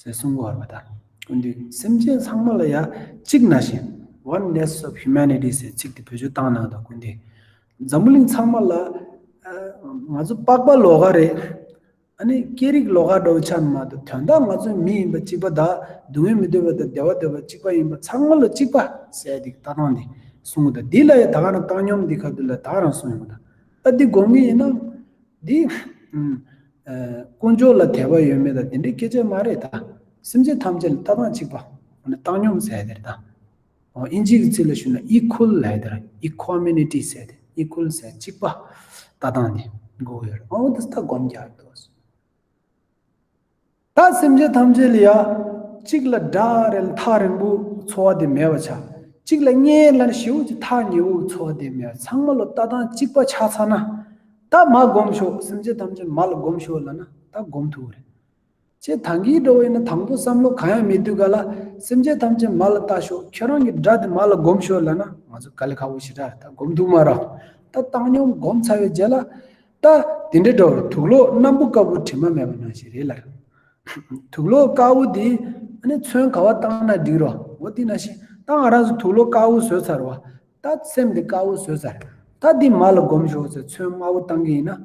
ཟེར་གསུང་གི་ཡོད་རེད་པ། ད་སྐུ་མདུན་སེམས་ཅན་ཚང་མ་ལ་ཡ་གཅིག་ནང་བཞིན་Oneness of humanity ཟེར་ཚིག་དེ་བེད་སྤྱོད་བཏང་གནང་དང་། སྐུ་མདུན་འཛམ་བུ་གླིང་ཚང་མ་ལ་ཨ་ང་ཚོ་པགས་པ་ལོགས་ཀ་རེད། ཨ་ནི་སྐད་རིགས་ལོགས་ཀ་འདྲ་བོ་ཆགས་མ་གཏོགས་དོན་དག་ང་ཚོ་མི་ཡིན་པ་གཅིག་པ་དང་སྡུག་བསྔལ་མི་འདོད་པ་དང་བདེ་བ་འདོད་པ་གཅིག་པ་ཡིན་པ་ཚང་མ་ལ་གཅིག་པ་ཟེར་ཏེ་ལྟ་སྟངས་འདི་གསུང་གི་འདུག་འདི་ལ་ཡང་ད་ག་རང་བཏང་སྙོམས་འདི་ཁ་ཐུག་ལ་ད་ག་རང་གསུང་ཡོང་གི་འདུག་ད་འདི་དགོངས་ཀྱི་ཡིན་ན་འདི་ཨ་དཀོན་མཆོག་ལ་དད་པ་ཡོད་མེད་དང་དེ་འདྲའི་སྐད་ཆ་མ་རེད་ད། སེམས་ཅན་ཐམས་ཅད་ལ་ལྟ་སྟངས་གཅིག་པ་འོ་ན་བཏང་སྙོམས་ཟེར་དེ་རེད་ད། ཨིན་ཇི་གི་ཚིག་ལ་ཞུས་ན་equal ལབ་ཡ་དེ་ར། equanimity ཟེར་ཏེ། ཨི་ཀུལ་ཟེར་གཅིག་པ་ལྟ་སྟངས་ནི་དགོས་ཡོད་རེད། འོ་དེ་ད་སྒོམ་རྒྱག་འདུག་ད་སེམས་ཅན་ཐམས་ཅད་ལ་ཡ་གཅིག་ལ་སྒྲ་རེ་ལ་ཐག་རིང་པོ་ཚོར་བ་དེ་མེད་པ་ཆགས། གཅིག་ལ་སྙན་ལ་ཞེ་པོ་ཅིག་ཐག་ཉེ་པོ་ཚོར་བ་དེ་མེད་པ། ཚང་མ་ལ་ལྟ་སྟངས་གཅིག་པ་ཆགས་ཚར་ན། ད་མ་སྒོམ་ཤོག་སེམས་ཅན་ཐམས་ཅད་མ་ལ་སྒོམ་ཤོག་ལབ་ན་ད་སྒོམ་ཐུབ་རེད། ཅེས་ད་གིན་འགྲོ་བ་ཡིན་ན་དང་པོ་བསམ་བློ་གང་ཡང་མེད་དུས་ག་ལ་སེམས་ཅན་ཐམས་ཅད་མ་ལ་ལྟ་ཤོག་ཁྱོད་རང་གི་སྒྲ་དེ་མ་ལ་སྒོམ་ཤོག་ལབ་ན་ང་ཚོ་དཀའ་ལས་ཁག་པོ་ཞེ་དྲག་རེད། ད་སྒོམ་ཐུབ་མ་རེད། ད་བཏང་སྙོམས་སྒོམ་ཚར་བའི་རྗེས་ལ། ད་དེ་འདྲའི་འགྲོ་བར་དུག་ལོག་སྣམ་བུ་དཀར་པོ་དྲི་མ་མེད་པ་ནང་བཞིན་རེད་ལ། དུག་ལོག་དཀར་པོ་འདི་ཨ་ནི་ཚོན་ག་བ་བཏང་ན་འགྲིག་རོ། འོ་དེ་ནང་བཞིན་ད་ང་རང་ཚོ་དུག་ལོག་དཀར་པོ་བཟོས་ཚར་བ། ད་སེམས་འདི་དཀར་པོ་བཟོས་ཚར། ད་འདི་མ་ལ་སྒོམ་ཤོག་ཟེར་ཚོན་དམར་པོ་བཏང་གི་ཡིན་ན།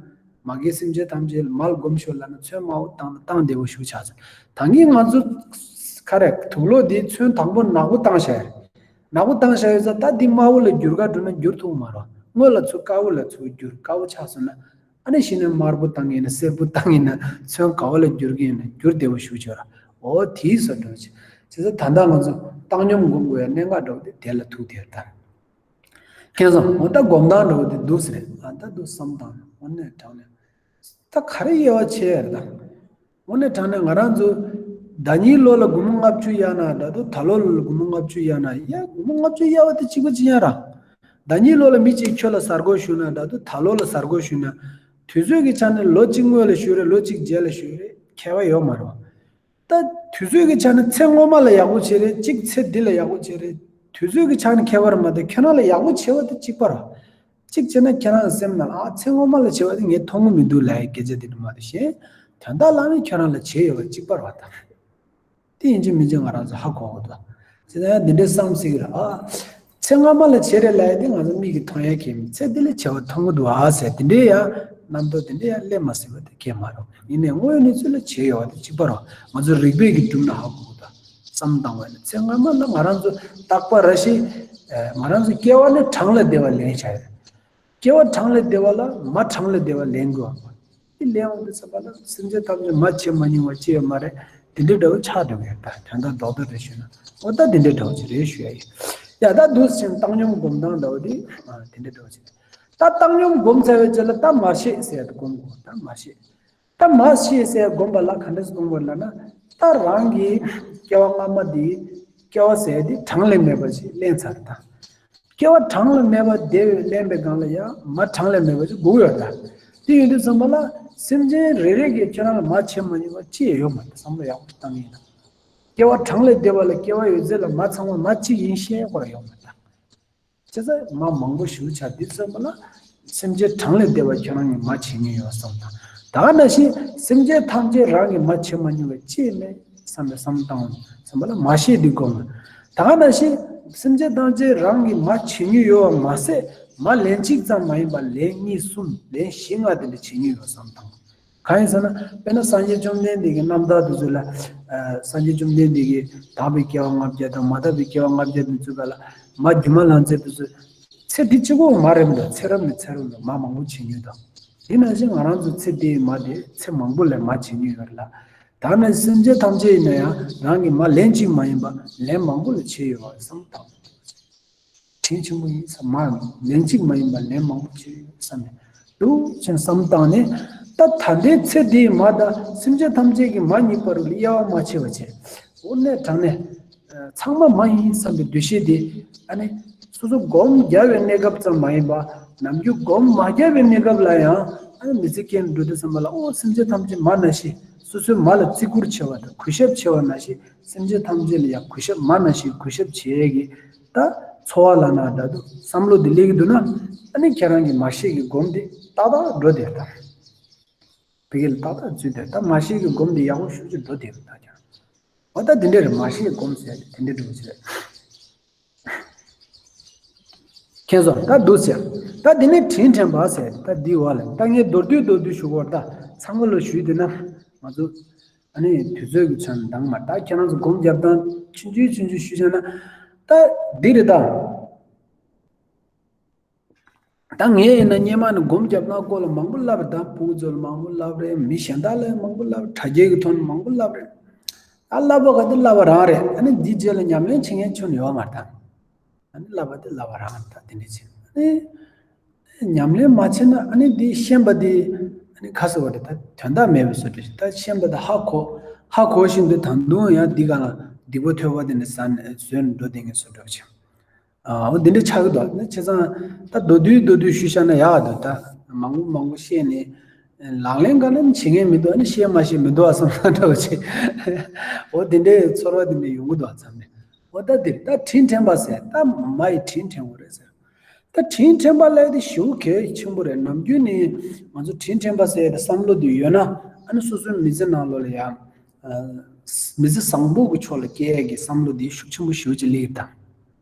མ་གི་སེམས་ཅན་ཐམས་ཅད་ལ་མ་ལ་སྒོམ་ཤོག་ལབ་ན་ཚོན་དམར་པོ་བཏང་ན་བཏང་བདེ་པོ་ཞིག་ཆགས་ཚར། ད་གིན་ང་ཚོ་ག་རེ་དུག་ལོག་འདི་ཚོན་དང་པོ་ནག་པོ་བཏང་བཞག་ཡོད། ནག་པོ་བཏང་བཞག་ཡོད་ཙང་ད་འདི་དམར་པོ་ལ་འགྱུར་ག་འགྲོ་ན་འགྱུར་ཐུབ་མ་རེད། སྔོན་ལ་ཚུར་དཀར་པོ་ལ་ཚུར་འགྱུར་དཀར་པོ་ཆགས་སོང་ན། ཨ་ནི་གཞི་ནས་དམར་པོ་བཏང་ཡིན་ན་སེར་པོ་བཏང་ཡིན་ན་ཚོན་ག་བ་ལ་འགྱུར་གྱི་ཡིན་ན་འགྱུར་བདེ་པོ་ཞིག་ཆགས་ར། འོ་དེའི་བཟོ་འདྲ་ཅིག་བྱས་ཙང་ད་ལྟ་ང་ཚོ་བཏང་སྙོམས་སྒོམ་དགོས་ཡ་གནད་འགག་འདྲ་བོ་དེ་དེ་ལ་ཐུག་དེར་ད། མཁྱེན་སོང་། འོ་ད་སྒོམ་སྟངས་འདྲ་བོ་དེ་འདུག་ཟེར། ཨ་ད་འདུག་བསམ་སྟངས་དངོས་གནས་དྲང་གནས། ད་ག་རེ་དབྱེ་བ་ཕྱེ་ཡ་རེད་ད། དངོས་གནས་དྲང་གནས་ང་རང་ཚོ་ཟླ་ཉིན་ལོ་ལ་སྒོར་མོ་ལྔ་བཅུ་གཡར་ན་ད་དུང་ད་ལོ་ལ་སྒོར་མོ་ལྔ་བཅུ་གཡར་ན་ཡ་སྒོར་མོ་ལྔ་བཅུ་གཡར་བ་དེ་གཅིག་པ་གཅིག་རྐྱང་ར། ཟླ་ཉིན་ལོ་ལ་མི་གཅིག་ཁྱོད་ལ་གཟའ་སྐོར་ཞུས་ན་ད་དུང་ད་ལོ་ལ་གཟའ་སྐོར་ཞུས་ན། དུས་ཚོད་ཀྱི་ཆ་ནས་ལོ་གཅིག་སྔོན་ལ་ཞུས་རེད་ལོ་གཅིག་རྗེས་ལ་ཞུས་རེད་ཁྱད་པར་ཡོད་མ་རེད། ད་དུས་ཚོད་ཀྱི་ཆ་ནས་ཚེ་སྔོན་མ་ལ་ཡག་པོ་བྱས་རེད་གཅིག་ཚེ་འདི་ལ་ཡག་པོ་བྱས་རེད། དུས་ཚོད་ཀྱི་ཆ་ནས་ཁྱད་པར་མ་གཏོགས་ཁྱོད་རང་ལ་ཡག་པོ་བྱས་པ་དེ་གཅིག་པ་རེད། གཅིག་བྱས་ན་ཁྱེད་རང་སེམས་ནང་ཨ་ཚེ་སྔོན་མ་ལ་བྱས་པ་དེ་ངས་མཐོང་གི་མི་འདུག་ལབ་ཡའི་སྐད་ཆ་དེ་འདྲ་མ་གཏོགས་གཞན། དོན་དག་ལ་ནི་ཁྱོད་རང་ལ་བྱས་ཡོད་པ་གཅིག་པ་རེད་བ་ད། དེ་ཡིན་གཅིག་མིན་གཅིག་ང་རང་ཚོ་ཧ་གོ་དགོས་འདུག་ཇི་ལྟར་ཡང་འདི་འདྲའི་བསམ་སྲིད་ཀྱི་རེད་ཨ། ཚེ་སྔ་མ་ལ་བྱས་རེད་ལབ་ཡ་དེ་ང་ཚོ་མིག་གིས་མཐོང་ཡ་གལ་མེད་ཚེ་འདི་ལ་བྱས་པ་མཐོང་གི་འདུག་ཨ་ཟེར་དེ་འདྲའི་ཡང་རྣམ་རྟོག་དེ་འདྲའི་ཡང་སླེབས་མ་སྲིད་པ་དེ་གལ་མ་རེད། ཡིན་ནའི་དངོས་ཡོད་གནས་ཚུལ་ལ་བྱས་ཡོད་པ་དེ་གཅིག་པ་རེད། ང་ཚོ་རིགས་པས་ཀྱིས་བསྒྲུབས་ན་ཧ་གོ་གི་འདུག་བསམ་བཏང་བ་ཡིན་ན་ཚེ་སྔ་མ་ལ་ང་རང་ཚོ་རྟག་པ་རེ་ཞིག་ང་རང་ཚོ་སྐྱེ་བ་ནི་གྲངས་ལས་འདས་པ་ལེན་བྱ་ཡོད། སྐྱེ་བ་གྲངས་ལས་འདས་པ་ལ་མ་གྲངས་ལས་འདས་པ་ལེན་དགོས་པ། འདི་ལེན་འོང་དུས་ཙམ་པ་ལ་སེམས་ཅན་ཐམས་ཅད་མ་བྱེད་མ་མྱོང་བ་ཅི་ཡང་མ་རེད། དེ་འདྲའི་འདྲ་བོ་ཆགས་འགྲོ་གི་ཡོད་ད་དོན་དག་རྡོག་རྡོག་རེ་ཞུས་ན་འོ་ད་དེ་འདྲའི་འདྲ་བོ་ཅིག་རེད་ཞུ་ཡ་ཡིན། ཡ་ད་འདུག་སེ་བྱས་ན་བཏང་སྙོམས་སྒོམ་སྟངས་འདྲ་བོ་དེ་དེ་འདྲའི་འདྲ་བོ་ཅིག་རེད། ད་བཏང་སྙོམས་སྒོམ་ཚར་བའི་རྗེས་ལ་ད་མར་ཤེས་ཟེར་ཡ་དེ་སྒོམ་དགོས་ད་མར་ཤེས། ད་མར་ཤེས་ཟེར་སྒོམ་པ་ལ་ག་འདྲ་སེ་སྒོམ་དགོས་ལབ་ན། ད་རང་གི་སྐྱེ་བ་སྔ་མ་འདི་སྐྱེ་བ་ཟེར་དེ་གྲངས་ལས་མེད་པ་ཞིག་ལེན་ཚར་ད། སྐྱེ་བ་གྲངས་ལས་མེད་པ་དེ་ལེན་པའི་སྒང་ལ་ཡང་མ་གྲངས་ལས་མེད་པ་ཞིག་སྒུག་ཡོད་ད། དེ་ཡིན་དུས་ཙམ་པ་ལ་སེམས་ཅན་རེ་རེ་གིས་ཁྱོད་རང་ལ་མ་བྱེད་མ་མྱོང་བ་ཅི་ཡང་ཡོད་མ་རེད། བསམ་བློ་ཡག་པོ་བཏང་ཡིན་ན། སྐྱེ་བ་གྲངས་ལས་འདས་པ་ལ་སྐྱེ་བ་ཡོད་ཚད་ལ་མ་ཚང་བ་མ་གཅིག་ཡིན་ཤེས་ཁོ་རང་ཡོད་མ་རེད་ད། བྱས་ཙང་མ་མང་པོ་ཞིག་ཆགས་དུས་ཙམ་པ་ལ་སེམས་ཅན་གྲངས་ལས་འདས་པ་ཁྱོད་རང་གིས་མ་བྱེད་མྱོང་ཡོད་བསམ་དང་། ད་ག་ནང་བཞིན་སེམས་ཅན་ཐམས་ཅད་རང་གིས་མ་བྱེད་མ་མྱོང་བའི་ཅི་ཡང་མེད་བསམ་པའི་བསམ་བཏང་བསམ་པ་ལ་མར་ཤེས་འདི་སྒོམ། ད་ག་ནང་བཞིན་སེམས་ཅན་ཐམས་ཅད་རང་གིས་མ་བྱེད་མྱོང་ཡོད་པ་མ་ཟད་མ་ལན་གཅིག་ཙམ་མ་ཡིན་པར་ལན་གཉིས་གསུམ་ལན་བཞི་ལྔ་དེ་འདྲ་བྱེད་མྱོང་ཡོད་བསམ་དང་། གང་ཡིན་ཟེར་ན། དཔེར་ན་སངས་རྒྱས་བཅོམ་ལྡན་འདས་ཀྱི་རྣམ་ཐར་དེ་ཚོ་ལ། ཨ་སངས་རྒྱས་བཅོམ་ལྡན་འདས་ཀྱིས་དག་པའི་སྐྱེ་བ་ལྔ་བརྒྱ་དང་མ་དག་པའི་སྐྱེ་བ་ལྔ་བརྒྱ་དེ་ཚོ་ག་ལ་མ་སྒྱུ་མ་ལྷ་མཛེས་དེ་ཚོ་ཚེ་འདི་གཅིག་པོ་མ་རེད་འདུག་ཚེ་རབས་ནས་ཚེ་རབས་ལ་མ་མང་པོ་བྱེད་མྱོང་དང་། དེ་ནང་བཞིན་ང་རང་ཚོ་ཚེ་འདིའི་མ་དེ་ཚེ་མང་པོ་ལས་མ་བྱེད་མྱོང་ཡོད་རེད་ལ། ད་ནི་སེམས་ཅན་ཐམས་ཅད་ཡིན་ན་ཡང་རང་གིས་མ་ལན་གཅིག་མ་ཡིན་པ་ལན་མང་པོ་ལ་བྱས་ཡོད་པ་བསམ་དང་། དྲིན་ཆེན་པོ་ཡིན་བསམ་མ་ལན་གཅིག་མ་ཡིན་པ་ལན་མང་པོ་བྱས་ཡོད་བསམ་ནས་འདུག་ཅེས་བསམ་བཏང་ནས། ད་ད་ལྟའི་ཚེ་འདིའི་མ་དང་སེམས་ཅན་ཐམས་ཅད་ཀྱི་མ་གཉིས་བར་ལ་དབྱེ་བ་མ་ཕྱེ་བ་བྱས། དངོས་གནས་དྲང་གནས་ཚང་མ་མ་ཡིན་བསམ་པའི་འདུ་ཤེས་དེ་ཨ་ནི་སོ་སོ་སྒོམ་རྒྱག་པའི་གནས་སྐབས་ཙམ་མ་ཡིན་པ་ནམ་རྒྱུན་སྒོམ་མ་རྒྱག་པའི་གནས་སྐབས་ལ་ཡང་ཨ་ནི་མི་ཚེ་སྐྱེལ་འགྲོ་དུས་ཙམ་པ་ལ་ཨོ་སེམས་ཅན་ཐམས་ཅད་མ་ནང་བཞིན་སོ་སོའི་མ་ལ་བརྩི་བཀུར་ཆེ་བ་དང་གུས་ཞབས་ཆེ་བ་ནང་བཞིན་སེམས་ཅན་ཐམས་ཅད་ལ་ཡང་གུས་ཞབས་མ་ནང་བཞིན་གུས་ཞབས་བྱེད་ཡས་ཀྱི། ད་འཚོ་བ་ལ་ན་ད་དུ་བསམ་བློ་འདི་སླེབས་ཀྱི་འདུག་ན། ཨ་ནི་ཁྱེད་རང་གི་མར་ཤེས་ཀྱི་སྒོམ་འདི་ཏག་ཏག་འགྲོ་དེ་ད། བི་གེ་ལ་ཏག་ཏག་འཛུལ་དེ་ད་མར་ཤེས་ཀྱི་སྒོམ་འདི་ཡག་པོ་ཤུགས་ཀྱིས་འགྲོ་དེ་ད་ཀྱང་། འོ་ད་འདི་འདྲ་རེད། མར་ཤེས་སྒོམ་ཟེར་དེ་འདྲ་འགྲོ་གི་རེད། མཁྱེན་སོང་། ད་འདུག་ཟེར། ད་འདི་ནི་དྲིན་དྲན་པ་ཟེར་ད་འདི་བ་ལ་ད་ངས་མདོར་བསྡུས་མདོར་བསྡུས་ཞུ་གོ་ད་ཚང་མ་ལ་ཞུས་དེ་ན་ང་ཚོ། ཨ་ནི་དུས་ཚོད་ཀྱི་ཚོད་འདང་མ་ད་ཁྱེད་རང་ཚོ་སྒོམ་རྒྱབ་སྟངས་ཆུང་ཆུང་ཆུང་ཆུང་ཞུས་བྱས་ན། ད་འདི་རེད་ད། ད་ངས་ཡིན་ན་སྔོན་མ་ནས་སྒོམ་རྒྱབ་སྟངས་སྐོར་ལ་མང་པོ་ལབ་རེད་ད། ཕྲུ་གུ་ཚོ་ལ་མང་པོ་ལབ་རེད། མི་གཞན་དག་ལ་མང་པོ་ལབ་རེད། དྲ་རྒྱའི་གི་ཐོག་ནས་མང་པོ་ལབ་རེད། ད་ལབ་པ་ག་དེ་ལབ་པ་རང་རེད། ཨ་ནི་འདིའི་རྗེས་ལ་ཉམས་ལེན་བྱེད་མཁན་ཁྱོན་ནས་ཡོད་མ་རེད་ད། ཨ་ནི་ལབ་པ་དེ་ལབ་པ་རང་རེད་ད། དེ་འདྲ་བྱས་ཨ་ནི། ཉམས་ལེན་མ་བྱས་ན་ཨ་ནི་འདི་ཤེས་པ་འདི་ཨ་ནི་ཁ་གསལ་བ་རེད། ད་དོན་དག་མེད་པའི་བཟོ་འདྲ་ཞིག་ད་ཤེས་པ་ད་ཧ་གོ་ཧ་གོ་བཞིན་དུ་ད་དུང་ཡང་འདི་ག་ལ་སྡིག་པ་ཐོས་པ་དེ་ནི་ཟ་ནས་ཟོས་ནས་འགྲོ་བསྡད་མཁན་བཟོ་འདྲ་བྱས། ཨ་འོ་འདི་འདྲ་ཆགས་ཀྱི་འདུག་ན་བྱས་ཙང་ད་མདོར་བསྡུས་མདོར་བསྡུས་ཞུས་བཞག་ན་ཡག་འདུག་ད་མང་པོ་མང་པོ་བཤད་ནས་ལག་ལེན་ག་ལ་བྱེད་མཁན་མི་འདུག་ཨ་ནི་བཤད་མ་ཤེས་མི་འདུག་ཨ་བསམ་ན་འདྲ་བ་བྱེད། འོ་འདི་འདྲའི་ཚོར་བ་འདི་འདྲ་ཡོང་གི་འདུག་ཨ་བསམ་ནས། འོ་ད་འདིར་ད་དྲིན་དྲན་པ་ཟེར་ད་མ་ཡི་དྲིན་དྲན་དགོས་རེད་ཟེར། ད་དྲིན་དྲན་པ་ལབ་དེ་ཞེ་པོ་གལ་ཆེན་པོ་རེད། ནམ་རྒྱུན་ནི་ང་ཚོ་དྲིན་དྲན་པ་ཟེར་ཡ་དེ་བསམ་བློ་དེ་ཡོད་ན་ཨ་ནི་སོ་སོའི་མི་ཚེ་ནང་ལོགས་ལ་ཡང་མི་ཚེ་བཟང་པོ་གི་ཕྱོགས་ལ་སྐྱེལ་ཡ་གི་བསམ་བློ་དེ་ཤུགས་ཆེན་པོ་ཞེ་པོ་ཅིག་སླེབས་ཡོད་ད།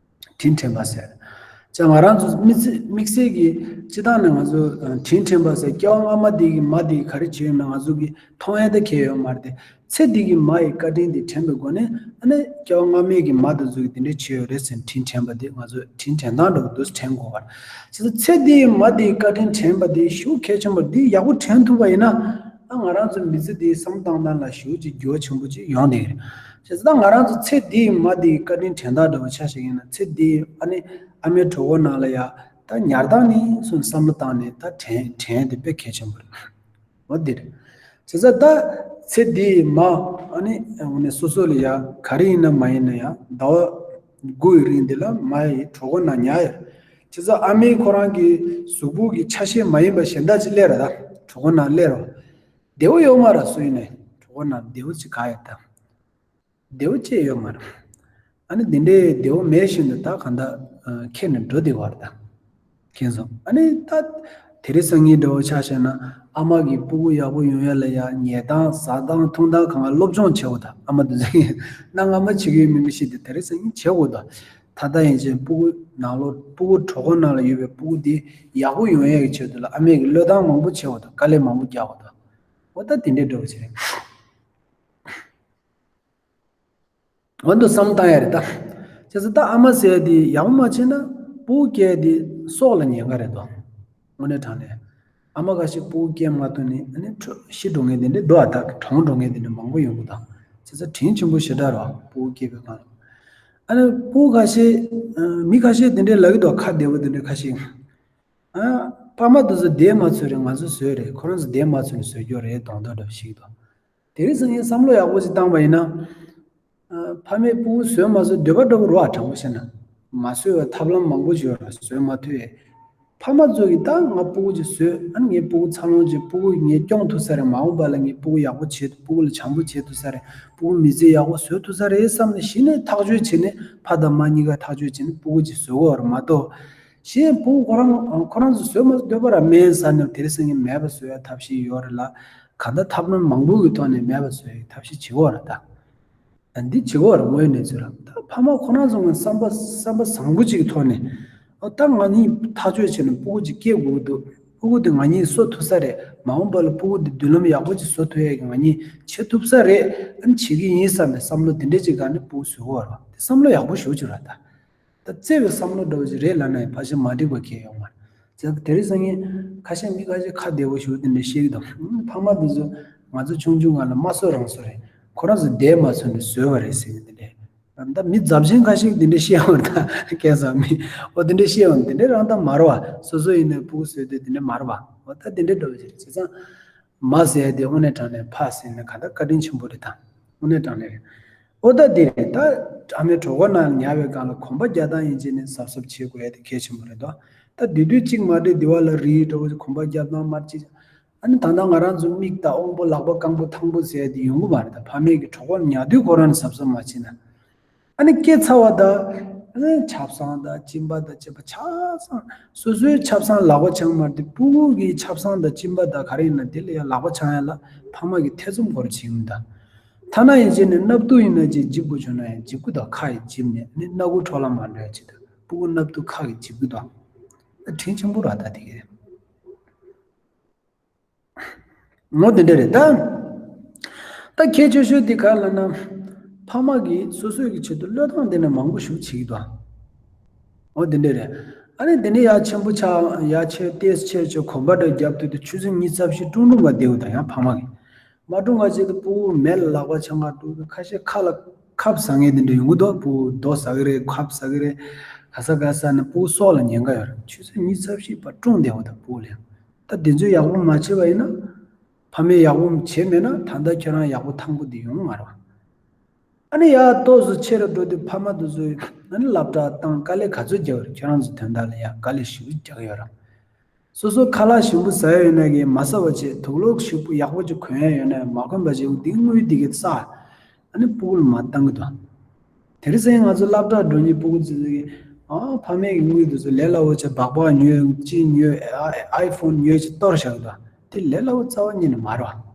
དྲིན་དྲན་པ་ཟེར། ཅག་ང་རང་ཚོ་དམིགས་བསལ་དམིགས་བསལ་གྱི་སྤྱི་བཏང་ནས་ང་ཚོ་དྲིན་དྲན་པ་ཟེར་སྐྱེ་བ་སྔ་མ་དེ་གི་མ་དེ་གི་ག་རེ་བྱས་ཡོད་ན་ང་ཚོ་གི་མཐོང་ཡ་དེ་གལ་ཡོད་མ་རེད་དེ། ཚེ་འདི་གི་མ་ཡི་བཀའ་དྲིན་དེ་དྲན་པའི་སྒོ་ནས་ཨ་ནི་སྐྱེ་བ་སྔ་མའི་གི་མ་དེ་ཚོ་གི་དེ་འདྲས་བྱས་ཡོད་རེད་ཟེར་ནས་དྲིན་དྲན་པ་དེ་ང་ཚོས་དྲིན་དྲན་སྟངས་འདྲ་བོ་འདུག་དྲན་དགོས་པ་རེད། བྱས་ཙང་ཚེ་འདི་ཡི་མ་དེ་ཡི་བཀའ་དྲིན་དྲན་པ་དེ་ཞེ་པོ་གལ་ཆེན་པོ་རེད། དེ་ཡག་པོ་དྲན་ཐུབ་པ་ཡིན་ན་ཨ་ང་རང་ཚོའི་མི་ཚེ་དེ་བསམ་བློ་བཏང་སྟངས་ལ་ཞེ་པོ་ཅིག་འགྱུར་བ་ཆེན་པོ་ཅིག་ཡོང་བསྡད་ཀྱི་རེད། བྱས་ཙང་ད་ང་རང་ཚོ་ཚེ་འདི་ཡི་མ་དེ་ཡི་བཀའ་དྲིན་དྲན་སྟངས་འདྲ་བོ་ཆ་བཞག་ཡིན་ན་ཚེ་འདི་ཡི་ཨ་ནི་ཨ་མའི་གྲོད་ཁོག་ནང་ལ་ཡ་ད་ཉར་སྟངས་ནས་བཟུང་བསམ་བློ་བཏང་ནས་ད་དྲན་དྲན་དེ་དཔེ་གལ་ཆེན་པོ་རེད། འོ་འདིར། བྱས་ཙང་ད་ཚེ་འདིའི་མ་ཨ་ནི་འོ་ནི་སོ་སོ་ལ་ཡ་ག་རེ་ཡིན་ན་མ་ཡིན་ན་ཡང་ཟླ་བ་དགུ་ཡི་རིང་འདི་ལ་མ་ཡི་གྲོད་ཁོག་ནང་ཉར་ཡོད། བྱས་ཙང་ཨ་མས་ཁོ་རང་གི་གཟུགས་པོ་གི་ཆ་ཤས་མ་ཡིན་པ་གཞན་དག་ཅིག་སླེབས་ར་ད་གྲོད་ཁོག་ནང་སླེབས་ར། བདེ་བོ་ཡོད་མ་ར་སུ་ཡིན་ནའི་གྲོད་ཁོག་ནང་བདེ་བོ་ཅིག་ག་ཡོད་ད། བདེ་བོ་ཅི་ཡོད་མ་རེད། ཨ་ནི་འདི་འདྲའི་བདེ་བོ་མེད་བཞིན་དུ་ད་གང་ལྟར་ཁྱེར་ནས་འགྲོ་བདེ་བ་རེད་ད། མཁྱེན་སོང་། ཨ་ནི་ད་དེ་རིང་སང་ཉིན་འདྲ་བོ་ཆ་བཞག་ན་ཨ་མ་གི་སྤུ་གུ་ཡག་པོ་ཡོང་ཡ་ལ་ཡ་ཉལ་སྟངས་ཟ་སྟངས་འཐུང་སྟངས་གང་ག་སློབ་སྦྱོང་བྱེད་དགོས་ད། ཨ་མ་དེ་ཚོ་གིས་གནའ་སྔ་མ་བྱེད་ཀྱི་ཡོད་མེད་མི་ཤེས་ཏེ་དེ་རིང་སང་ཉིན་བྱེད་དགོས་ད། ད་ལྟ་ཡིན་ཕྱིན་སྤུ་གུ་ནང་ལོགས་སྤུ་གུ་གྲོད་ཁོག་ནང་ལ་ཡོད་པའི་སྤུ་གུ་དེ་ཡག་པོ་ཡོང་ཡ་གི་ཆེད་དུ་ལ་ཨ་མས་གི་བློས་བཏང་མང་པོ་བྱེད་དགོས་ད། དཀའ་ལས་མང་པོ་རྒྱག་དགོས་ད། འོ་ད་དེ་འདྲའི་འདྲ་བོ་ཅིག་རེད། འོ་འདུག་བསམ་བཏང་ཡ་རེད་ད། བྱས་ཙང་ད་ཨ་མ་ཟེར་ཡ་དེ་ཡག་པོ་མ་བྱས་ན་སྤུ་གུ་སྐྱེ་ཡ་དེ་སྲོག་ལ་ཉེན་ཁ་རེད་དོ། དངོས་གནས་དྲང་གནས། ཨ་མ་ཁ་ཤས་སྤུ་གུ་སྐྱེ་མ་ཐུབ་ནས་ཨ་ནི་ཁྲོ་ཤི་འགྲོ་མཁན་དེ་འདྲ་འདུག་ཨ། ད་གྲོངས་འགྲོ་མཁན་དེ་འདྲ་མང་པོ་ཡོང་གི་འདུག་བྱས་ཙང་དྲིན་ཆེན་པོ་ཞེ་དྲག་རེད་པ་སྤུ་གུ་སྐྱེས་པའི་སྒང་ལ། ཨ་ནི་སྤུ་གུ་ཁ་ཤས་མི་ཁ་ཤས་དེ་འདྲ་ལབ་ཀྱི་འདུག་ཁ་བདེ་པོ་དེ་འདྲ་ཁ་ཤས། ཨ། ཕ་མ་དེ་ཚོ་བསྡད་མ་ཚུགས་རེད། ང་ཚོ་བཟོས་རེད། ཁོ་རང་ཚོ་བསྡད་མ་ཚུགས་ནས་བཟོས་རྒྱུ་རེད་གདོང་ཐོག་འདྲ་བ་ཞིག་འདུག་དེ་རིང་སང་ཉིན་བསམ་བློ་ཡག་པོ་ཞིག་བཏང་པ་ཡིན་ན། ཨ། ཕ་མས་སྤུ་གུ་བཟོས་མ་བཟོས་འདོད་པ་འདྲ་པོ་རེད་པ། དྲང་པོ་བཤད་ན། མ་བཟོས་པའི་ཐབས་ལམ་མང་པོ་ཞིག་ཡོད་རེད། བཟོས་མ་ཐུབ་ཡས། ཕ་མ་ཚོ་གིས་ད་ང་སྤུ་གུ་ཅིག་བཟོས་ཨ་ནི་ངའི་སྤུ་གུ་འཚར་ལོངས་ཅིག་སྤུ་གུ་ངས་སྐྱོང་ཐུབ་ས་རེད། མ་འོངས་པ་ལ་ངའི་སྤུ་གུ་ཡག་པོ་བྱེད་ཐུབ། སྤུ་གུ་ལ་བྱམས་པོ་བྱེད་ཐུབ་ས་རེད། སྤུ་གུ་མི་ཚེ་ཡག་པོ་བཟོ་ཐུབ་ས་རེད་བསམ་ནས་གཞི་ནས་ཐག་གཅོད་བྱས་ནས་ཕ་དང་མ་གཉིས་ཀ་ཐག་གཅོད་བྱས་ནས་སྤུ་གུ་ཅིག་བཟོ་གི་ཡོད་རེད་མ་གཏོགས། གཞན་སྤུ་གུ་ཁོ་རང་ཁོ་རང་ཚོ་བཟོས་མ་བཟོས་འདོད་པ་ར་མེད་ཟེར་ནས་དེ་རིང་སང་ཉིན་མེད་པ་བཟོ་ཡ་ཐབས་ཤེས་ཡོད་རེད་ལ། གང་ལྟར་ཐབས་ལམ་མང་པོ་གི་ཐོག་ནས་མེད་པ་བཟོ་ཡ་ཐབས་ཤེས་བྱེད་དགོས་རེད་ད། འདི་བྱེད་དགོས་རེད། དངོས་གནས་ཚུལ་རེད། ད་ཕ་མ་ཁོ་རང་ཚོ་ངས་བསམ་པ་བསམ་པ་བཟང་པོ་ཅིག་གི་ཐོག་ནས། ཨོ་ད་ང་གཉིས་ཐག་གཅོད་བྱས་ནས་སྤུ་གུ་ཅིག་སྐྱེ་དགོས་ཀྱི་འདུག་སྤུ་གུ་དེ་ང་གཉིས་གསོ་ཐུབ་ས་རེད། མ་འོངས་པ་ལ་སྤུ་གུ་དེ་མདུན་ལམ་ཡག་པོ་ཅིག་བཟོ་ཐུབ་ཡས་ཀྱི་ང་གཉིས་བྱེད་ཐུབ་ས་རེད། ཨ་ནི་བྱེད་ཀྱི་ཡིན་བསམ་པའི་བསམ་བློ་དེ་འདྲ་ཅིག་སྒང་ནས་སྤུ་གུ་བཟོ་དགོས་རེད། དེ་བསམ་བློ་ཡག་པོ་ཞེ་པོ་ཅིག་རེད་ད། ད་བརྩེ་བའི་བསམ་བློ་འདྲ་བོ་ཞིག་རེད་ལབ་ན་ཡང་ཕལ་ཆེར་མ་འགྲིག་པ་གང་ཡང་ཡོད་མ་རེད། བྱས་ཙང་དེ་རིང་སང་ཉིན་ཁ་ཤས་མི་ཁ་ཤས་ཁ་བདེ་བོ་ཞིག་དེ་འདྲ་བཤད་ཀྱི་འདུག་ཕ་མ་དེ་ཚོ་ང་ཚོ་ཆུང་ཆུང་སྒང་ལ་མ་གསོ་རང་གསོ་རེད། ཁོ་རང་ཚོ་བསྡད་མ་ཚུགས་ནས་བཟོས་པ་རེད་ཟེར་གྱི་འདི་འདྲས། ད་མི་རྫབ་ཆེན་ཁ་ཤས་དེ་འདྲ་བཤད་ཡོང་ད་སྐལ་བཟང་མི། འོ་དེ་འདྲ་བཤད་ཡོང་དེ་འདྲ་རང་ད་མ་རེད་པ། སོ་སོ་ཡིན་ནའི་སྤུ་གུ་བཟོས་དུས་དེ་འདྲ་མ་རེད་པ། འོ་ད་དེ་འདྲ་འདྲ་བོ་ཞིག་རེད། བྱས་ཙང་མ་ཟེར་ཡ་དེ་དངོས་གནས་དྲང་གནས་ཕ་ཟེར་ན་ག་ད་བཀའ་དྲིན་ཆེན་པོ་རེད་ད། དངོས་གནས་དྲང་གནས་རེད། ཨོ་ད་འདི་རེད་ད། ཨ་མའི་གྲོད་ཁོག་ནང་ཉར་བའི་སྒང་ལ་གོམ་པ་རྒྱག་སྟངས་ཡིན་གཅིག་ནས་གཟབ་གཟབ་བྱེད་དགོས་ཡ་དེ་གལ་ཆེན་པོ་རེད་དོ། ད་དེ་དུས་གཅིག་མ་འགྲིག་འདི་བ་ལ་རིལ་འགྲོ་གོམ་པ་རྒྱག་སྟངས་མར་གཅིག་ཨ་ནི་ད་ལྟ་ང་རང་ཚོ་མིག་དང་དབང་པོ་ལག་པ་རྐང་པ་ཐང་པོ་ཟེར་ཡ་དེ་ཡོང་གི་མ་རེད། ད་ཕ་མའི་གི་གྲོད་ཁོག་ཉར་དུས་ཁོ་རང་ནས་གཟབ་གཟབ་མ་བྱས་ན། ཨ་ནི་སྐྱེ་ཚར་བ་ད། ཨ་ནི་ཆབ་གསང་དང་གཅིན་པ་དང་བཅས་པ་ཆ་ཚང་། སོ་སོའི་ཆབ་གསང་ལག་པ་འཆང་མ་རེད་དེ་སྤུ་གུ་གི་ཆབ་གསང་དང་གཅིན་པ་དང་ག་རེ་ཡིན་ན་དེ་ལ་ཡང་ལག་པ་འཆང་ཡ་ལ་ཕ་མ་གི་ཐེ་ཚོམ་སྐོར་བྱེད་མི་ད། ཐ་ན་ཡིན་ཅེ་ནས་སྣབས་དུག་ཡིན་ན་ཅིག་འཇིབ་དགོས་བྱུང་ན་ཡང་འཇིབ་གི་དང་ཁ་ཡིས་འཇིབ་ནས་ནི་སྣ་ཁུག་འཕྲོ་བརླག་མ་འགྲོ་ཡ་ཅིག་དང་སྤུ་གུ་སྣབས་དུག་ཁ་གིས་འཇིབ་གི་དང་། དྲིན་ཆེན་པོ་ར་ད་དེ་གི་རེད། ངོ་དེ་འདྲ་རེད་ད། ད་གལ་ཆེ་ཤོས་དེ་ག་ལ་ན། ཕ་མ་གིས་སོ་སོའི་གི་ཆེད་དུ་བློས་བཏང་དེ་ནས་མང་པོ་ཞིག་བྱེད་ཀྱི་དང་། ངོ་དེ་འདྲ་རེད། ཨ་ནི་དེ་ནས་ཡ་ཆེན་པོ་ཆགས་ཡ་ཆེ་ཏེས་ཆེ་ཆེ་གོམ་པ་འདྲ་རྒྱབ་དུས་དུ་ཆུ་ཚོད་གཉིས་ཚབ་ཞིག་ཀྲུང་ཀྲུང་ག་བསྡད་ཡོད་ད་ཡང་ཕ་མ་གིས། མ་འགྲོ་ང་ཆེད་དུ་སྤུ་གུ་མེ་ལ་ལག་པ་འཆང་ག་འགྲོ་གི་ཁ་ཤས་ཁ་ལ་ཁབ་ཟ་མཁན་དེ་འདྲ་ཡོང་གི་འདུག་སྤུ་གུ་རྡོ་ཟ་གི་རེད། ཁབ་ཟ་གི་རེད། ག་ས་ག་ས་ནས་སྤུ་གུ་སྲོག་ལ་ཉེན་ཁ་ཡོད་རེད། ཆུ་ཚོད་ཉི་ཤུ་རྩ་བཞི་བར་སྲུང་བསྡད་པ་དང་སྤུ་གུ་ལ་ཡང་། ད་དེ་ཚོས་ཡག་པོ་མ་བྱས་པ་ཡིན་ན། ཕ་མས་ཡག་པོ་བྱས་མེད་ན་ད་ལྟ་ཁྱོད་རང་ཡག་པོ་ཐང་པོ་འདི་ཡོང་མ་རེད་བ། ཨ་ནི་ཡར་ཏོག་ཙམ་ཆེ་རུ་འགྲོ་དུས་ཕ་མ་དེ་ཚོས་ཨ་ནི་སློབ་གྲྭ་བཏང་དཀའ་ལས་ག་ཚོད་རྒྱག་གི་རེད། ཁྱོད་རང་ཚོའི་དོན་དག་ལ་ཡང་དཀའ་ལས་ཞེ་པོ་རྒྱག་གི་ཡོད་རེད། སོ་སོ་ཁ་ལག་ཞིམ་པོ་ཟ་ཡ་ཡོད་ན་གི་མ་ཟ་བ་བྱས། དུག་ལོག་ཞིམ་པོ་ཡག་པོ་ཅིག་གོན་ཡ་ཡོད་ན་མ་གོན་པ་བྱས། འདི་དངུལ་འདི་གི་བསགས། ཨ་ནི་སྤུ་གུ་ལ་མར་བཏང་གི་འདུག་དེ་རིང་སང་ང་ཚོ་སློབ་གྲྭར་འགྲོ་མཁན་སྤུ་གུ་ཚོ་གི། ཨ། ཕ་མས་ཀྱི་དངུལ་དེ་ཚོ་ལས་སླ་པོ་བྱས་སྦག་སྦག་ཉོས། ཅི་ཉོས། ཨ། ཨའི་ཕོན་ཉོས་ཅིག་གཏོར་བཞག་གི་འདུག་དེ་ལས་སླ་པོ་རྩ་བ་ཉིད་ནས་མ་རེད་བ།